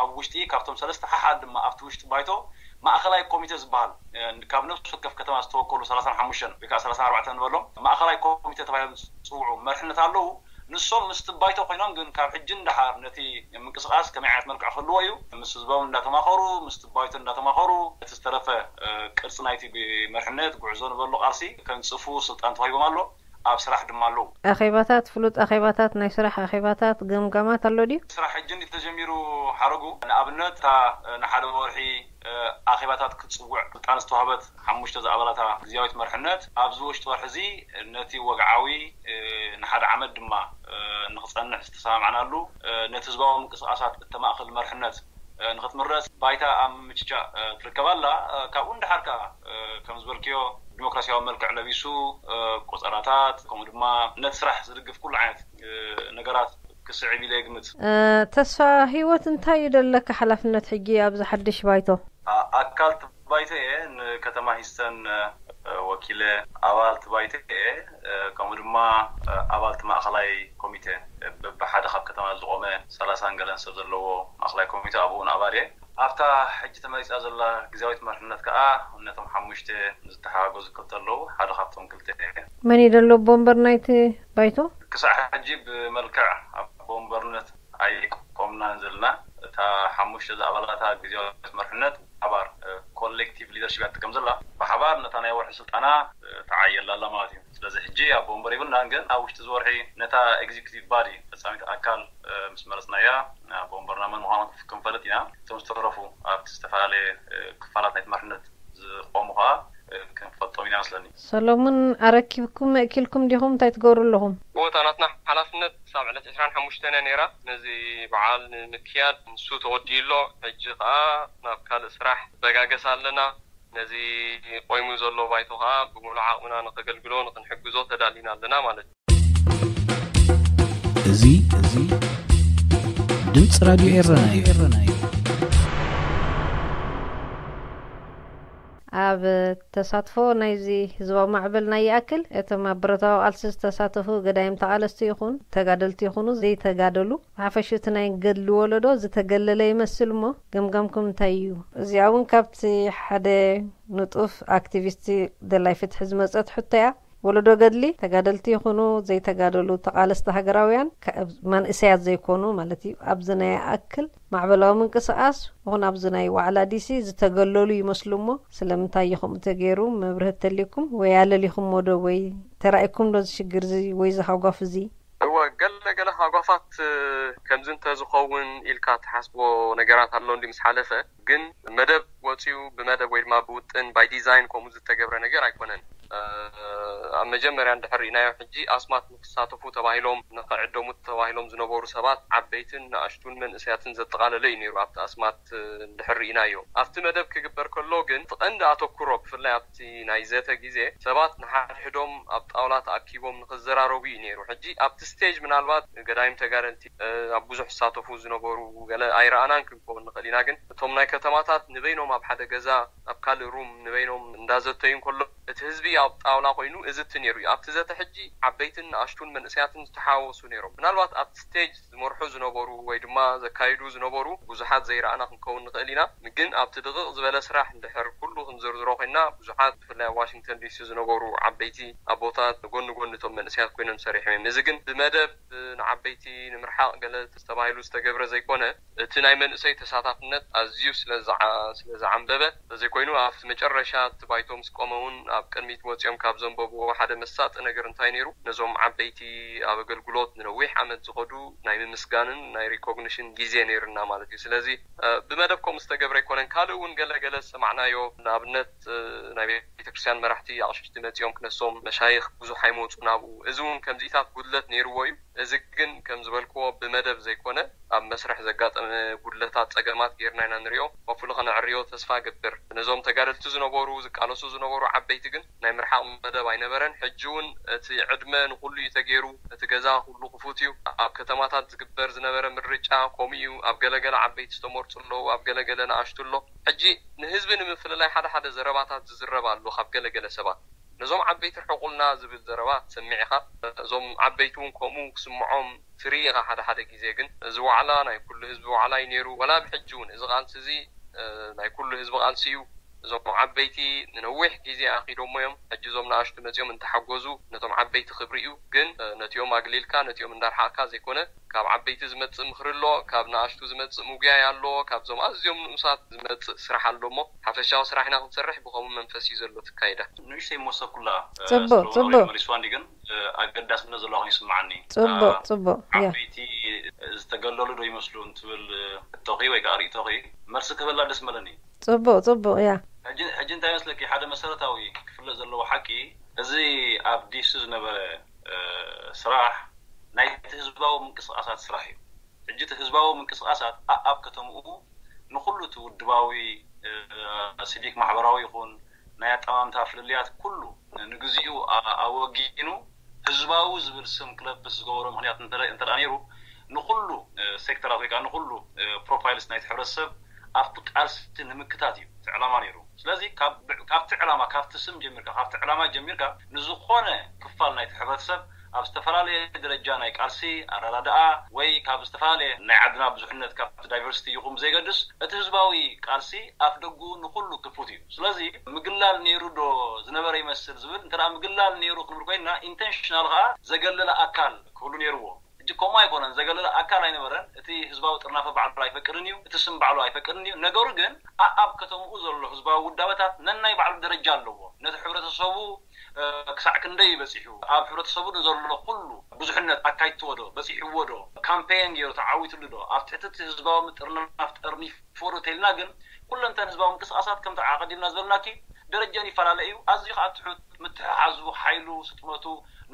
ኣብ ውሽጢ ካብቶም ሰለስተ ሓሓደ ድማ ኣብቲ ውሽጢ ባይቶ ማእኸላይ ኮሚቴ ዝበሃል፣ ካብ ነፍሲ ወከፍ ከተማ ዝተወከሉ ሰላሳን ሓሙሽተን ወይ ከዓ ሰላሳን ኣርባዕተን ንበሎም፣ ማእኸላይ ኮሚቴ ተባሂሎም ዝፅውዑ መርሕነት ኣለዉ። ንሶም ምስቲ ባይቶ ኮይኖም ግን ካብ ሕጂ ንደሓር ነቲ ምንቅስቃስ ከመይ ዓይነት መልክዕ ክህልዎ እዩ ምስ ህዝቦም እንዳተማኸሩ፣ ምስቲ ባይቶ እንዳተማኸሩ፣ እቲ ዝተረፈ ቅርፂ ናይቲ መርሕነት ጉዕዞ ንበሎ ቃልሲ ከንፅፉ ስልጣን ተዋሂቦም ኣሎ። ኣብ ስራሕ ድማ ኣለዉ። ኣኼባታት፣ ፍሉጥ ኣኼባታት፣ ናይ ስራሕ ኣኼባታት፣ ገምጋማት ኣሎ ድዩ? ስራሕ ሕጂ እንዲ ተጀሚሩ ሓረጉ። ንኣብነት እታ ንሓደ ወርሒ ኣኼባታት ክትፅውዕ ስልጣን ዝተዋህበት ሓሙሽተ ዝኣባላታ ግዝያዊት መርሕነት ኣብዚ ውሽጢ ወርሒ እዚ ነቲ ወግዓዊ ንሓደ ዓመት ድማ ንክፀንሕ ዝተሰማምዓናሉ፣ ነቲ ህዝባዊ ምንቅስቃሳት እተማእክል መርሕነት ንክትምረፅ ባይታ ኣብ ምምችቻእ ትርከብ ኣላ። ካብኡ ንደሓር ከዓ ከም ዝበልክዮ ዲሞክራሲያዊ መልክዕ ለቢሱ ቆፀራታት ከምኡ ድማ ነቲ ስራሕ ዝድግፍ ኩሉ ዓይነት ነገራት ክስዕብ ኢለ ይግምት። ተስፋ ሂወት፣ እንታይ እዩ ደለካ ሓላፍነት ሕጂ ኣብዚ ሓድሽ ባይቶ? ኣካል ባይቶ እየ። ንከተማ ሂስተን ወኪለ ኣባል እቲ ባይቶ እየ። ከምኡ ድማ ኣባል እቲ ማእኸላይ ኮሚቴ፣ በብሓደ ካብ ከተማ ዝቆመ ሰላሳን ገለን ሰብ ዘለዎ ማእኸላይ ኮሚቴ ኣብኡ እውን ኣባል እየ። ኣብታ ሕጂ ተመሪፃ ዘላ ግዝያዊት መርሕነት ከዓ ነቶም ሓሙሽተ ዝተሓጋገዙ ክልተ ኣለዉ። ሓደ ካብቶም ክልተ እየ። መን እዩ ዘሎ ኣቦ ወንበር ናይቲ ባይቶ? ክሳዕ ሕጂ ብመልክዕ ኣቦ ወንበርነት ኣይቆምናን ዘለና። እታ ሓሙሽተ ዝኣባላታ ግዝያዊት መርሕነት ብሓባር ኮሌክቲቭ ሊደርሺፕ እያ ትጥቀም ዘላ። ብሓባር ነታ ናይ ወርሒ ስልጣና ተዓየላ ኣላ ማለት እዩ። ስለዚ ሕጂ ኣቦ ወንበር ይብልናን፣ ግን ኣብ ውሽጢ እዚ ወርሒ ነታ ኤግዚኪቲቭ ባዲ፣ ፈፃሚት ኣካል ምስ መረፅናያ ኣቦ ወንበርና መን ምዃኑ ክንፈልጥ ኢና። እቶም ዝተረፉ ኣብቲ ዝተፈላለየ ክፋላት ናይቲ መርሕነት ዝቆሙ ከዓ ክንፈልጦም ኢና መስለኒ። ሰሎሙን፣ ኣረኪብኩም መእኪልኩም ዲኹም? እንታይ ትገብሩ ኣለኹም? ቦታ ናትና ሓላፍነት ክሳብ ዕለት ዕስራን ሓሙሽተን እያ ነይራ። ነዚ በዓል ንምክያድ ንሱ ተወዲኡ ኣሎ። ሕጂ ከዓ ናብ ካልእ ስራሕ በጋገስ ኣለና። ነዚ ቆይሙ ዘሎ ባይቶ ከዓ ብምሉእ ዓቕምና ንኸገልግሎ ንክንሕግዞ ተዳሊና ኣለና ማለት እዩ። እዚ፣ እዚ ድምፂ ራድዮ ኤረና እዩ። ኣብ ተሳትፎ ናይዚ ህዝባዊ ማዕበል ናይ ይኣክል፣ እቶም ኣብ ብረታዊ ቃልሲ ዝተሳተፉ ገዳይም ተቓለስቲ ይኹን ተጋደልቲ ይኹኑ ዘይተጋደሉ፣ ብሓፈሽኡ እቲ ናይ ገድሊ ወለዶ ዝተገለለ ይመስል እሞ፣ ገምጋምኩም እንታይ እዩ? እዚኣ እውን ካብቲ ሓደ ንጡፍ ኣክቲቪስት ደላይ ፍትሒ ዝመጸት ሕቶ እያ። ወለዶ ገድሊ፣ ተጋደልቲ ይኹኑ ዘይተጋደሉ ተቓለስቲ ሃገራውያን፣ ከ-፣ መንእሰያት ዘይኮኑ ማለት እዩ፣ ኣብዚ ናይ ይኣክል ማዕበላዊ ምንቅስቓስ ይኹን ኣብዚ ናይ ዋዕላ ዲሲ ዝተገለሉ ይመስሉ እሞ፣ ስለምንታይ እዩ ከምኡ ተገይሩ? መብርሂ ተልይኩም ወይ ኣለሊኹሞ ዶ ወይ ተራእይኩም ዶ እዚ ሽግር እዚ ወይ እዚ ሃጓፍ እዚ? እወ፣ ገለ ገለ ሃጓፋት፣ እ፣ ከምዚ እንተዝኸውን ኢልካ ትሓስቦ ነገራት ኣሎ እንዲ ምስ ሓለፈ፣ ግን መደብ ወጺኡ ብመደብ ወይ ድማ ብውጥን፣ ባይ ዲዛይን፣ ከምኡ ዝተገብረ ነገር ኣይኮነን። እ፣ ኣብ መጀመርያ እንድሕር ርኢናዮ፣ ሕጂ ኣስማት ንክሳተፉ ተባሂሎም፣ ንክዕደሙ ተባሂሎም ዝነበሩ ሰባት፣ ዓበይትን ንኣሽቱን መንእሰያትን ዘጠቓለለ እዩ ነይሩ። ኣብቲ ኣስማት፣ እ፣ እንድሕር ርኢናዮ፣ ኣብቲ መደብ ክግበር ከሎ ግን፣ እቲ ቀንዲ ኣተኩሮ፣ ብፍላይ ኣብቲ ናይ ዘተ ግዜ፣ ሰባት ንሓድሕዶም ኣብ ጣውላ ተኣኪቦም ንክዘራረቡ እዩ ነይሩ። ሕጂ ኣብቲ ስቴጅ ምናልባት ገዳይም ተጋደልቲ፣ እ፣ ኣብ ብዙሕ ዝሳተፉ ዝነበሩ ገለ ኣይረኣናን ክንከውን ንኽእል ኢና፣ ግን እቶም ናይ ከተማታት ንበይኖም ኣብ ሓደ ገዛ፣ ኣብ ካልእ ሩም ንበይኖም እንዳዘተዩ እንከሎ፣ እቲ ህዝቢ ኣብ ጣውላ ኮይኑ እዝቲ ነይሩ እዩ። ኣብቲ ዘተ ሕጂ ዓበይትን ንኣሽቱን መንእሰያትን ዝተሓዋወሱ ነይሮም። ምናልባት ኣብቲ ስቴጅ ዝመርሑ ዝነበሩ ወይ ድማ ዘካይዱ ዝነበሩ ብዙሓት ዘይረኣና ክንከውን ንኽእል ኢና። ግን ኣብቲ ድቕቕ ዝበለ ስራሕ እንድሕር ኩሉ ክንዝርዝሮ ኮይንና፣ ብዙሓት ብፍላይ ኣብ ዋሽንግተን ዲሲ ዝነበሩ ዓበይቲ ኣቦታት ጎኒ ጎኒ እቶም መንእሰያት ኮይኖም ሰሪሖም እዮም። እዚ ግን ብመደብ ንዓበይቲ ንምርሓቕ ገለ ተባሂሉ ዝተገብረ ዘይኮነ፣ እቲ ናይ መንእሰይ ተሳታፍነት ኣዝዩ ስለ ዝዓ-፣ ስለ ዝዓንበበ፣ እንተዘይኮይኑ ኣብቲ መጨረሻ እቲ ባይቶ ምስ ቆመ እውን ኣብ ቅድሚት ወጺኦም ካብ ዘንበብዎ ሓደ መሳጢ ነገር እንታይ ነይሩ? ነዞም ዓበይቲ ኣብ ኣገልግሎት ንነዊሕ ዓመት ዝኸዱ ናይ ምምስጋንን ናይ ሪኮግኒሽን ግዜ ነይሩና ማለት እዩ። ስለዚ፣ እ፣ ብመደብ ከምኡ ዝተገብረ ኣይኮነን። ካልእ እውን ገለ ገለ ዝሰማዕናዮ፣ ንኣብነት፣ እ፣ ናይ ቤተክርስትያን መራሕቲ ኣቕሽሽቲ መጺኦም ክነሶም፣ መሻይኽ ብዙሕ ኣይመጹን ኣብኡ። እዚ እውን ከምዚኢታት ጉድለት ነይርዎ እዩ። እዚ ግን ከም ዝበልክዎ ብመደብ ዘይኮነ፣ ኣብ መስርሕ ዘጋጠመ ጉድለታት፣ ጸገማት ጌርና ኢና ንሪኦ። ሆፕፉሊ ከነዕርዮ ተስፋ እገብር። ነዞም ተጋደልቲ ዝነበሩ፣ ዝቃለሱ ዝነበሩ ዓበይቲ ግን ናይ ምርሓቕ መደብ ኣይነበረን። ሕጂ እውን እቲ ዕድመ ንኹሉ እዩ ተገይሩ። እቲ ገዛ ኩሉ ክፉት እዩ። ኣብ ከተማታት ዝግበር ዝነበረ ምርጫ ከምኡ እዩ። ኣብ ገለገለ ዓበይቲ ዝተመርጹ ኣለዉ፣ ኣብ ገለገለ ንኣሽቱ ኣሎ። ሕጂ ንህዝቢ ንምፍልላይ ሓደ ሓደ ዘረባታት ዝዝረብ ኣሎ ካብ ገለገለ ሰባት። ነዞም ዓበይቲ ርሕቑልና ዝብል ዘረባ ትሰምዕ ኢኻ። እዞም ዓበይቲ እውን ከምኡ ክስምዖም ትርኢ ኢኻ ሓደ ሓደ ግዜ። ግን እዚ ዋዕላ ናይ ኩሉ ህዝቢ ዋዕላ እዩ ነይሩ። ወላ ብሕጂ እውን እዚ ቃልሲ እዚ፣ እ፣ ናይ ኩሉ ህዝቢ ቃልሲ እዩ። እዞም ዓበይቲ ንነዊሕ ግዜ ኣኺዶሞ እዮም። ሕጂ እዞም ንኣሽቱ መጺኦም እንተሓጎዙ ነቶም ዓበይቲ ክብሪ እዩ። ግን ነቲኦም ኣግሊልካ ነቲኦም እንዳርሓቕካ ዘይኮነ፣ ካብ ዓበይቲ ዝመጽእ ምኽሪ ኣሎ፣ ካብ ንኣሽቱ ዝመጽእ ምጉያይ ኣሎ፣ ካብዞም ኣዝዮም ንኡሳት ዝመጽእ ስራሕ ኣሎ። እሞ ሓፈሻዊ ስራሕ ኢና ክንሰርሕ፣ ብኸምኡ መንፈስ እዩ ዘሎ ትካይዳ። ንእሽተይ መወሰኩላ ጽቡቕ፣ ጽቡቕ። መሊስዋ እንዲ ግን ኣገዳስነት ዘለዋ ኮይኑ ይስምዓኒ። ጽቡቕ፣ ጽቡቕ። ያ። ዓበይቲ ዝተገለሉ ዶ ይመስሉ እንትብል ሕቶኺ ወይ ከዓ ርእቶኺ መልሲ ክህበላ ደስ መለኒ። ጽቡቕ፣ ጽቡቕ። ያ። ሕጂ እንታይ መስለኪ፣ ሓደ መሰረታዊ ክፍለጥ ዘለዎ ሓቂ፣ እዚ ኣብ ዲሲ ዝነበረ ስራሕ ናይቲ ህዝባዊ ምንቅስቃሳት ስራሕ እዩ። ሕጂ እቲ ህዝባዊ ምንቅስቃሳት ኣብ ከተምኡ ንኩሉ እቲ ውድባዊ፣ ሲቪክ ማሕበራዊ ይኹን ናይ ኣጠማምታ ፍልልያት ኩሉ ንግዚኡ ኣወጊኑ ህዝባዊ ዝብል ስም ክለብስ ዝገበሮ ምክንያት እንተ ነይሩ፣ ንኩሉ ሴክተራት ወይ ከዓ ንኩሉ ፕሮፋይልስ ናይቲ ሕብረተሰብ ኣብቲ ቃልሲ ንምክታት እዩ እቲ ዕላማ ነይሩ። ስለዚ ካብቲ ዕላማ፣ ካብቲ ስም ጀሚርካ፣ ካብቲ ዕላማ ጀሚርካ ንዝኾነ ክፋል ናይቲ ሕብረተሰብ ኣብ ዝተፈላለየ ደረጃ ናይ ቃልሲ ኣረዳድኣ ወይ ካብ ዝተፈላለየ ናይ ዓድና ብዙሕነት ካብቲ ዳይቨርሲቲ ይኹን ብዘይገድስ እቲ ህዝባዊ ቃልሲ ኣፍ ደጉ ንኩሉ ክፉት እዩ። ስለዚ ምግላል ነይሩ ዶ ዝነበረ ይመስል ዝብል እንተ ምግላል ነይሩ ክንብል ኮይና ኢንቴንሽናል ከዓ ዘገለለ ኣካል ክህሉ ነይርዎ። ሕጂ ከምኡ ኣይኮነን። ዘገለለ ኣካል ኣይነበረን። እቲ ህዝባዊ ጥርናፈ ባዕሉ ኣይፈቅድን እዩ። እቲ ስም ባዕሉ ኣይፈቅድን እዩ። ነገሩ ግን ኣብ ከተምኡ ዘሎ ህዝባዊ ውዳበታት ነናይ ባዕሉ ደረጃ ኣለዎ። ነቲ ሕብረተሰቡ ክሳዕ ክንደይ በፂሑ፣ ኣብ ሕብረተሰቡ ንዘሎ ኩሉ ብዙሕነት ኣካይድዎ ዶ፣ በፂሕዎ ዶ፣ ካምፔን ገይሩ ተዓዊትሉ ዶ፣ ኣብ ትሕቲ እቲ ህዝባዊ ምጥርናፍ ጠርኒፎ ዶ ተልና ግን ኩለንተን ህዝባዊ ምንቅስቃሳት ከምቲ ኣቀዲምና ዝበልናኪ ደረጃን ይፈላለ እዩ። ኣዝዩ ከዓ ትሑት ምትሕሓዙ፣ ሓይሉ፣ ስጥመቱ፣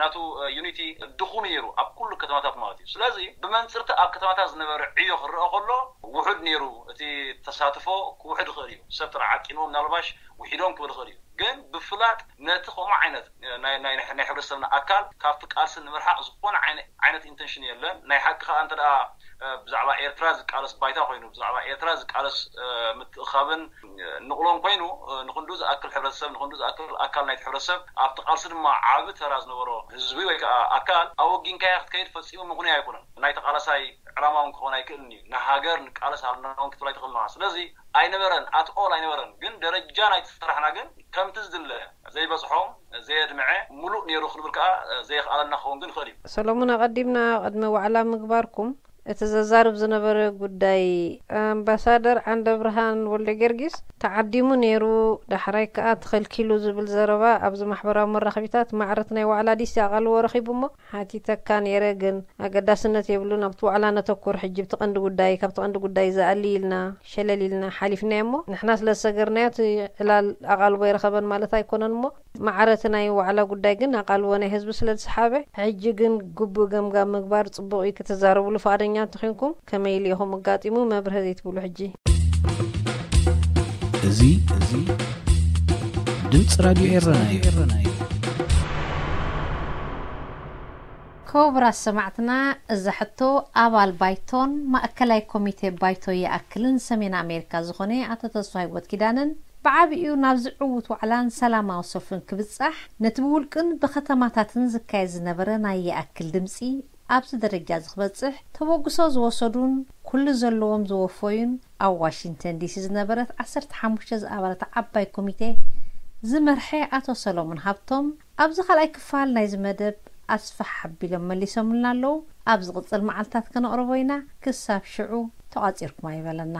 ናቱ ዩኒቲ ድኹም ነይሩ ኣብ ኩሉ ከተማታት ማለት እዩ። ስለዚ ብመንፅርቲ ኣብ ከተማታት ዝነበረ ዕዮ ክረአ ከሎ ውሑድ ነይሩ። እቲ ተሳትፎ ክውሕድ ይኽእል እዩ። ሰብ ጥራሕ ዓቂንዎ ምናልባሽ ውሒዶም ክብል ይኽእል እዩ። ግን ብፍላጥ ነቲ ከምኡ ዓይነት ናይ ሕብረተሰብና ኣካል ካብቲ ቃልሲ ንምርሓቕ ዝኾነ ዓይነት ኢንተንሽን የለን። ናይ ሓቂ ከዓ እንተ ብዛዕባ ኤርትራ ዝቃለስ ባይታ ኮይኑ፣ ብዛዕባ ኤርትራ ዝቃለስ ምትእኻብን ንቕሎን ኮይኑ፣ ንክንዱ ዝኣክል ሕብረተሰብ፣ ንክንዱ ዝኣክል ኣካል ናይቲ ሕብረተሰብ፣ ኣብቲ ቃልሲ ድማ ዓቢ ተራ ዝነበሮ ህዝቢ ወይ ከዓ ኣካል ኣወጊንካያ ክትከይድ ፈጺሙ ምኽንያ ኣይኮነን። ናይ ተቃላሳይ ዕላማ እውን ክኾን ኣይክእልን እዩ። ንሃገር ንቃለስ ኣለና እውን ክትብል ኣይትኽእልን ኢኻ። ስለዚ ኣይነበረን፣ ኣት ኦል ኣይነበረን። ግን ደረጃ ናይቲ ስራሕና ግን ከምቲ ዝድለ ዘይበጽሖም፣ ዘየድምዐ፣ ሙሉእ ነይሩ ክንብል ከዓ ዘይኽኣለና ክኸውን ግን ይኽእል እዩ። ሰሎሞን፣ ኣቐዲምና ቅድሚ ዋዕላ ምግባርኩም እቲ ዘዛርብ ዝነበረ ጉዳይ ኣምባሳደር ዓንደብርሃን ወልደጊዮርጊስ ተዓዲሙ ነይሩ፣ ዳሕራይ ከዓ ተኸልኪሉ ዝብል ዘረባ ኣብዚ ማሕበራዊ መራኸቢታት ማዕረት ናይ ዋዕላ ዲሲ ኣቓልቦ ረኺቡ እሞ ሓቲተካ ነይረ፣ ግን ኣገዳስነት የብሉን። ኣብቲ ዋዕላ ነተኩር። ሕጂ ብቲ ቀንዲ ጉዳይ፣ ካብቲ ቀንዲ ጉዳይ ዝኣሊ ኢልና ሸለል ኢልና ሓሊፍናዮ እሞ ንሕና ስለ ዝሰገርናዮ እቲ ዕላል ኣቓልቦ ኣይረኸበን ማለት ኣይኮነን እሞ ማዕረ እቲ ናይ ዋዕላ ጉዳይ ግን ኣቓልቦ ናይ ህዝቢ ስለ ዝሰሓበ፣ ሕጂ ግን ግቡእ ገምጋም ምግባር ጽቡቕ እዩ። ክትዛረብሉ ፍቓደኛ እንተኾይንኩም ከመይ ኢሉ ኢኹም ኣጋጢሙ መብርሂ ዘይትብሉ ሕጂ? እዚ፣ እዚ ድምጺ ራድዮ ኤረና እዩ። ክቡራት ሰማዕትና፣ እዛ ሕቶ ኣባል ባይቶን ማእከላይ ኮሚቴ ባይቶ ይኣክልን ሰሜን ኣሜሪካ ዝኾነ ኣቶ ተስፋ ህይወት ኪዳነን ብዓቢኡ ናብዚ ዕዉት ዋዕላን ሰላማዊ ሰልፍን ክብጻሕ፣ ነቲ ብውልቅን ብከተማታትን ዝካየድ ዝነበረ ናይ ይኣክል ድምጺ ኣብዚ ደረጃ እዚ ክበጽሕ ተበግሶ ዝወሰዱን ኩሉ ዘለዎም ዝወፈዩን ኣብ ዋሽንግተን ዲሲ ዝነበረት ዓሰርተ ሓሙሽተ ዝኣባላት ዓባይ ኮሚቴ ዝመርሐ ኣቶ ሰሎሞን ሃብቶም ኣብዚ ካልኣይ ክፋል ናይዚ መደብ ኣስፍሕ ኣቢሎም መሊሶምልና ኣለዉ። ኣብ ዝቕጽል መዓልታት ከነቕርቦ ኢና። ክሳብ ሽዑ ተቋጺርኩም ኣይበለና።